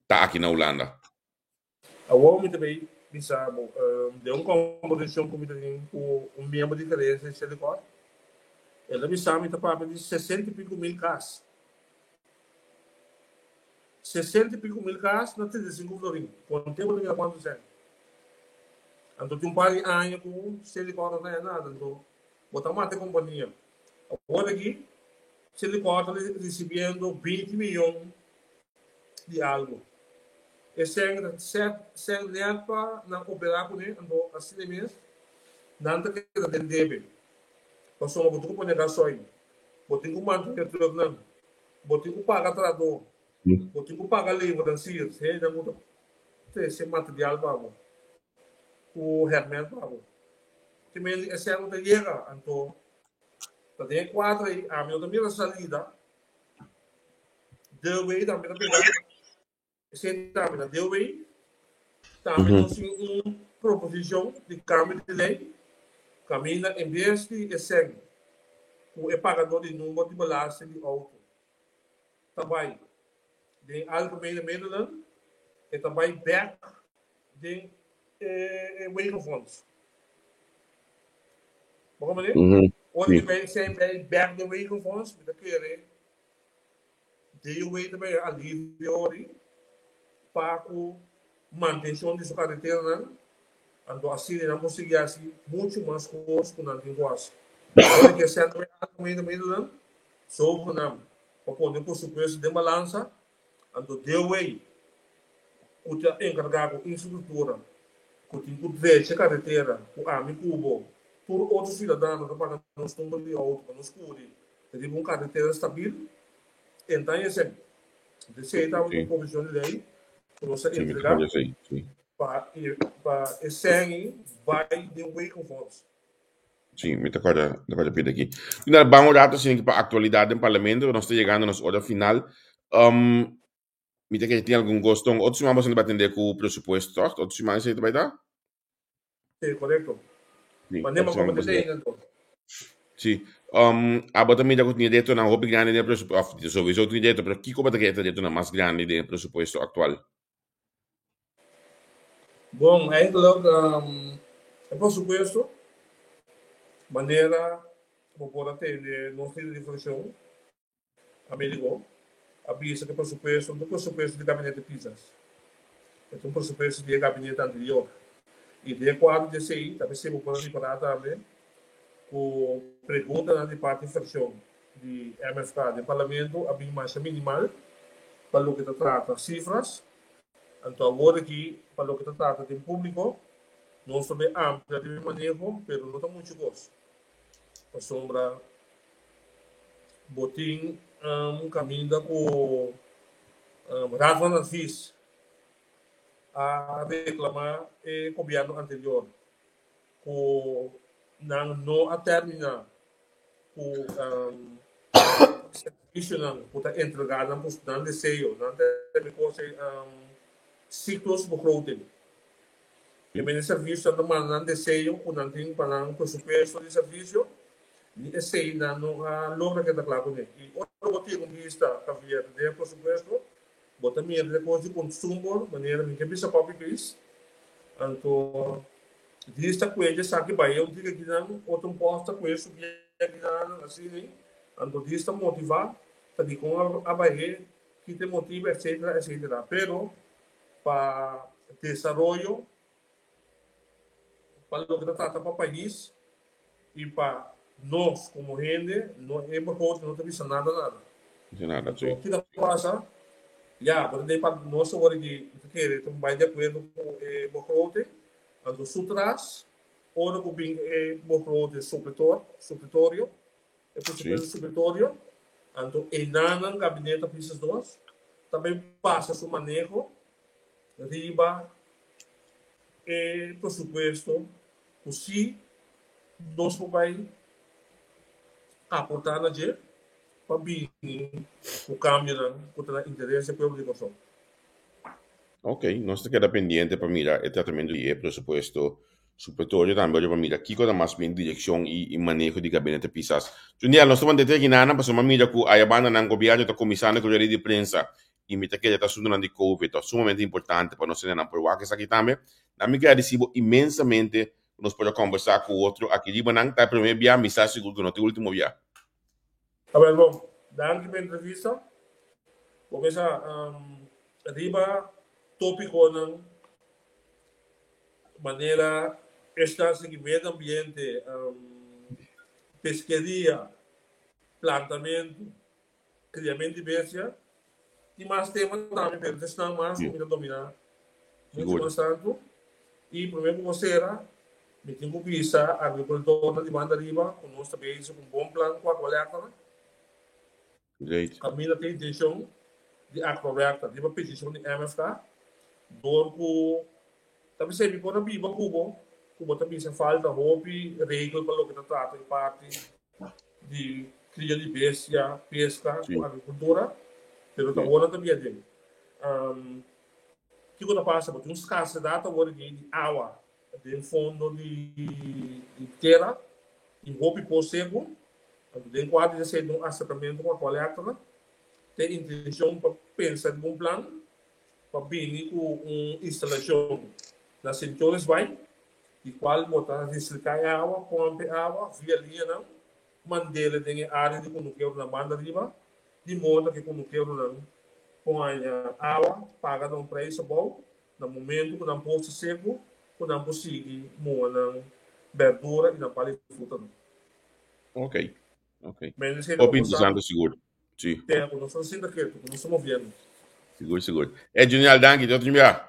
ta aki na Hulanda. Awor mi ta bay. bisa bo, den un kombersashon ku mi ta tin ku un miembro di gerensia di Selikor, el a bisa mi ta papia di sesenta i piko mil kas. Sesenta i piko mil kas na 35 florin. Konte bo ta mira kuantu sèn. Anto tin un par di aña ku Selikor no ta haña nada, anto bo ta mata e kompania. Awor aki Selikor ta risibiendo 20 miyon di algu. E sèn ta sèn nèt pa nan operá kuné, anto asina mes nan ta keda den debe. Pasobra bo tin ku pone gasoil, bo tin ku mantené trùknan, bo tin ku paga trahadó, bo tin ku paga leveransiers, hendenan ku ta trese material pa bo, ku hèrmènt pa bo. Te men e sèn no ta yega, anto ta den e kuadro ei ami no ta mira salida. Dewey tambe ta pega. Esei tambe ta Dewey. Tambe nos tin un proposicion di cambio di ley caminda en bes di e cen cu e pagador di number di belasting di auto ta bay den algemene middelen, e ta bay bek den e wegenfonds. Bo comprende? Ora di bay cen bay bek den wegenfonds, mi ta kere DOW ta bay alivio ori pa cu mantencion di su carreteranan, anto asina nan por sigui haci mucho mas cos cu nan tin cu haci. Ora cu e centro bay algemene middelen, zogenaamd pa pone presupuesto den balansa, anto DOW cu ta encarga cu infrastructura, cu tin cu drecha carretera, cu ami cu bo, tur otro ciudadano ta paga nos number di auto pa nos curi riba un carretera stabil, entan esei. Esei ta un proposicion di ley cu nos a entrega pa e sèn bai den wegenfonds. Sí, mi ta corda, mi ta corda pidi aki. Mira, ban un rato asina pa actualidad den parlamento, nos ta yegando nos ora final. Um, mi ta kere tin algun goston. Otro siman boso ta bai atende ku presupuesto, toch? Otro siman esei ta bai ta? Sí, correcto. Sí, Wanneer otro maar siman como te boso leiden toch? Sí. Abo ta mira ku tin retonan hopi grandi den e presupuesto, of sowieso tin reto, pero kiko bo ta kere ta retonan mas grandi den e presupuesto aktual? Bon, eigenlijk e presupuesto, manera bo por a tende nos lider di fraccion, Amerigo, a bisa ku e presupuesto no ta un presupuesto di gabinete Pisas, e ta un presupuesto di e gabinete anterior. I den e kuadro di esei ta mester bo por a ripará tambe ku preguntanan di parti fraccion di MFK den parlamento a bin masha minimal pa loke ta trata sifras. Anto awor aki pa loke ta trata den publico nos ta bay amplia den maneho pero no ta mucho cos pasobra bo tin un caminda cu Raad van Advies a reclama e gobierno anterior cu nan no a termina ku servisionan ku ta entregá nan por nan deseo, nan ta mi kos ei cyclusbegroting. E mene servisio ta manda nan deseo ku nan tin pa nan presupuesto di servisio i esei nan no a logra keda kla kuné. I ora bo tira un bista Javier den e presupuesto bo ta mira e kos di konsumo manera mi ke bisa copy paste anto Dies ta kuecha esaki bai un tika kinan, otro un pòst ta kuecha subi akinan, asina ei. Anto dies ta motivá ta dikon a bah'é, ki ta e motibu, etsetera, etsetera. Pero pa desaroyo, pa loke ta trata pa pais i pa nos komo hende, no e begroting no ta bisa nada nada. Bisa nada, Anto sí. ki ta pasa? Ya, bo ta den pa nos awor di ta kere ta bai di akuerdo ku e begroting. Anto su tras, ora ku bin e begroting supletor, supletorio, e presupuesto supletorio, anto enanan gabinete Pisas dos ta bin pasa su maneho riba e presupuesto ku si nos por bai aportá na dje pa bini ku kambionan ku ta na interes di e pueblo di Kòrsou. Ok, nos ta keda pendiente pa mira e tratamentu di e presupuesto supletorio tambe ora pa mira kiko ta mas bien direkshon i maneho di gabinete Pisas. Juniel, nos ta manda te aki nan pasobra mi a mira ku aya banda nan gobièrnu ta kuminsando ku redi di prensa. I mi ta kere ta asuntunan di Covid ta sumamente importante pa nos hendenan por wak esaki tambe. Na mi gradisi bo inmensamente ku nos por a kombersá ku otro aki riba nan. Ta e promé bia, mi sa sigur ku no ta e último bia. Awel bon, danki pa e entrevista. Bo mesa riba tópikonan manera esnan sigui medio ambiente, peskeria, plantamentu, kriamentu di bestia. Tin mas tema tambe, pero esnan mas ku mi ta dominá muchu mas tantu. I promé ku bo sera, mi tin ku bisa agrikultornan di banda riba ku nos ta bezig ku un bon plan ku Aqualectra. Great. Kaminda tin intenshon di Aqualectra riba petishon di MFK dor ku ta bisa mi por a biba ku bo ku bo ta bisa falta hopi regel pa loke ta trata e parti di kria di bestia, peska ku agrikultura, pero ta ora ta bia den. Kiko ta pasa? Bo tin un skarsedat awor di awa den fondo di tera i hopi pos seku. Anto den kua di esei un aserkamentu ku Aqualectra tin intenshon pa pensa riba un plan pa bini ku un instalashon na Sint Jorisbaai di kual bo ta resilká e awa, pòmp e awa via liñanan, mand'el den e área di kunukeronan banda riba, di moda ku e kunukeronan por haña awa paga na un preis abou na momentu ku nan por ta seku ku nan por sigui muha nan berdura i nan pali frutanan. Ok, ok. Hopi interesante sigur. Si. Te ku nos ta sinta ketu, ku nos ta moviendo. Sigur, sigur. E Junior, danki. Tot un bia.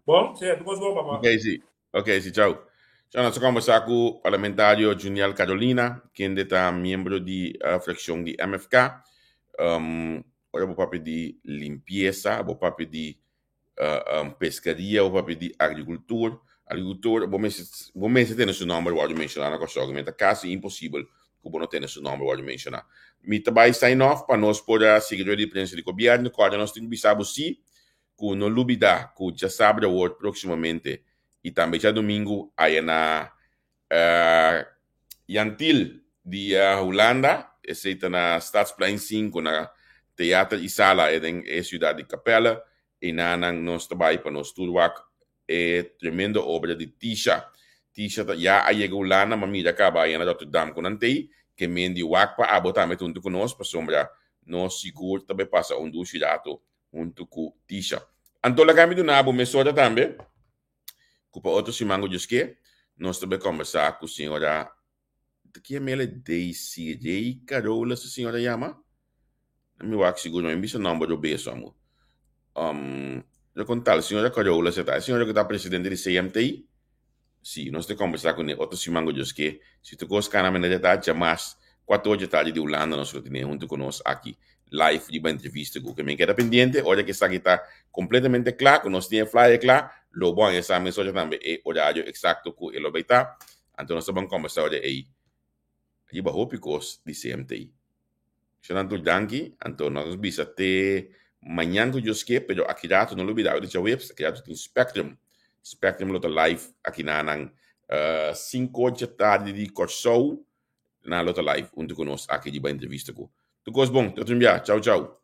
Bon, si, tur kos bon, papa. Ok, si. Ok, si, chau. Chau, nos a kombersá ku parlamentario Juniel Carolina, kende ta miembro di uh, frakshon di MFK. Um, ora bo papia di limpiesa, bo papia di pescaria, bo papia di agricultor, agricultor, bo mester, bo mester tene su nomber wòrdu menshoná na Kòrsou, mi ta kasi imposibel ku bo no tene su nomber wòrdu menshoná. Mi ta bai sign off pa nos por a sigui rueda di prensa di gobièrnu, kòrda nos tin ku bisa bo si ku no lubidá ku djasabra awor próksimamente i tambe djadumingu aya na Jan Thiel di Hulanda, esei ta na Stadsplein 5 na Theater Isala e den e ciudad di Capelle. Enanan nos ta bai pa nos tur wak e tremendo obra di Tisha. Tisha ta ya a yega Hulanda ma mira caba aya na Rotterdam cu nan tei ke men di wak pa abo tambe ta hunto cu nos pasobra nos sigur ta bai pasa un dushi rato hunto cu Tisha. Anto laga mi duna bo mesora tambe. Ku pa otro siman ku Dios ke, nos ta bai kombersá ku señora, ta ki yam'el Daisy Rey Carola su señora yama? Mi wak sigur no, mi bisa nomber do beso amo. Um, lo kon tal, señora Carola se ta, e señora ku ta presidente di CMT? Si, nos ta kombersá kuné otro siman ku Dios ke. Si tur kos kana manera ta, djamas kuater dje tardi di Hulanda nos lo tene huntu ku nos aki live riba entrevista ku ke men keda pendiente ora ke esaki ta kompletamente kla ku nos tin e flyer kla lo bo haña sa mesora tambe e orario eksakto ku e lo bai ta anto nos ta ban kombersá ora ei riba hopi kos di CMT. Shonnan tur danki anto nos bisa te mañan ku Dios ke pero aki rato no lo bida di djaweps aki rato tin Spectrum Spectrum lo ta live aki na nan 5 dje tardi di Kòrsou. Nan lo ta live huntu ku nos aki riba entrevista ku. Tur kos bon, te otro bia. Chau chau.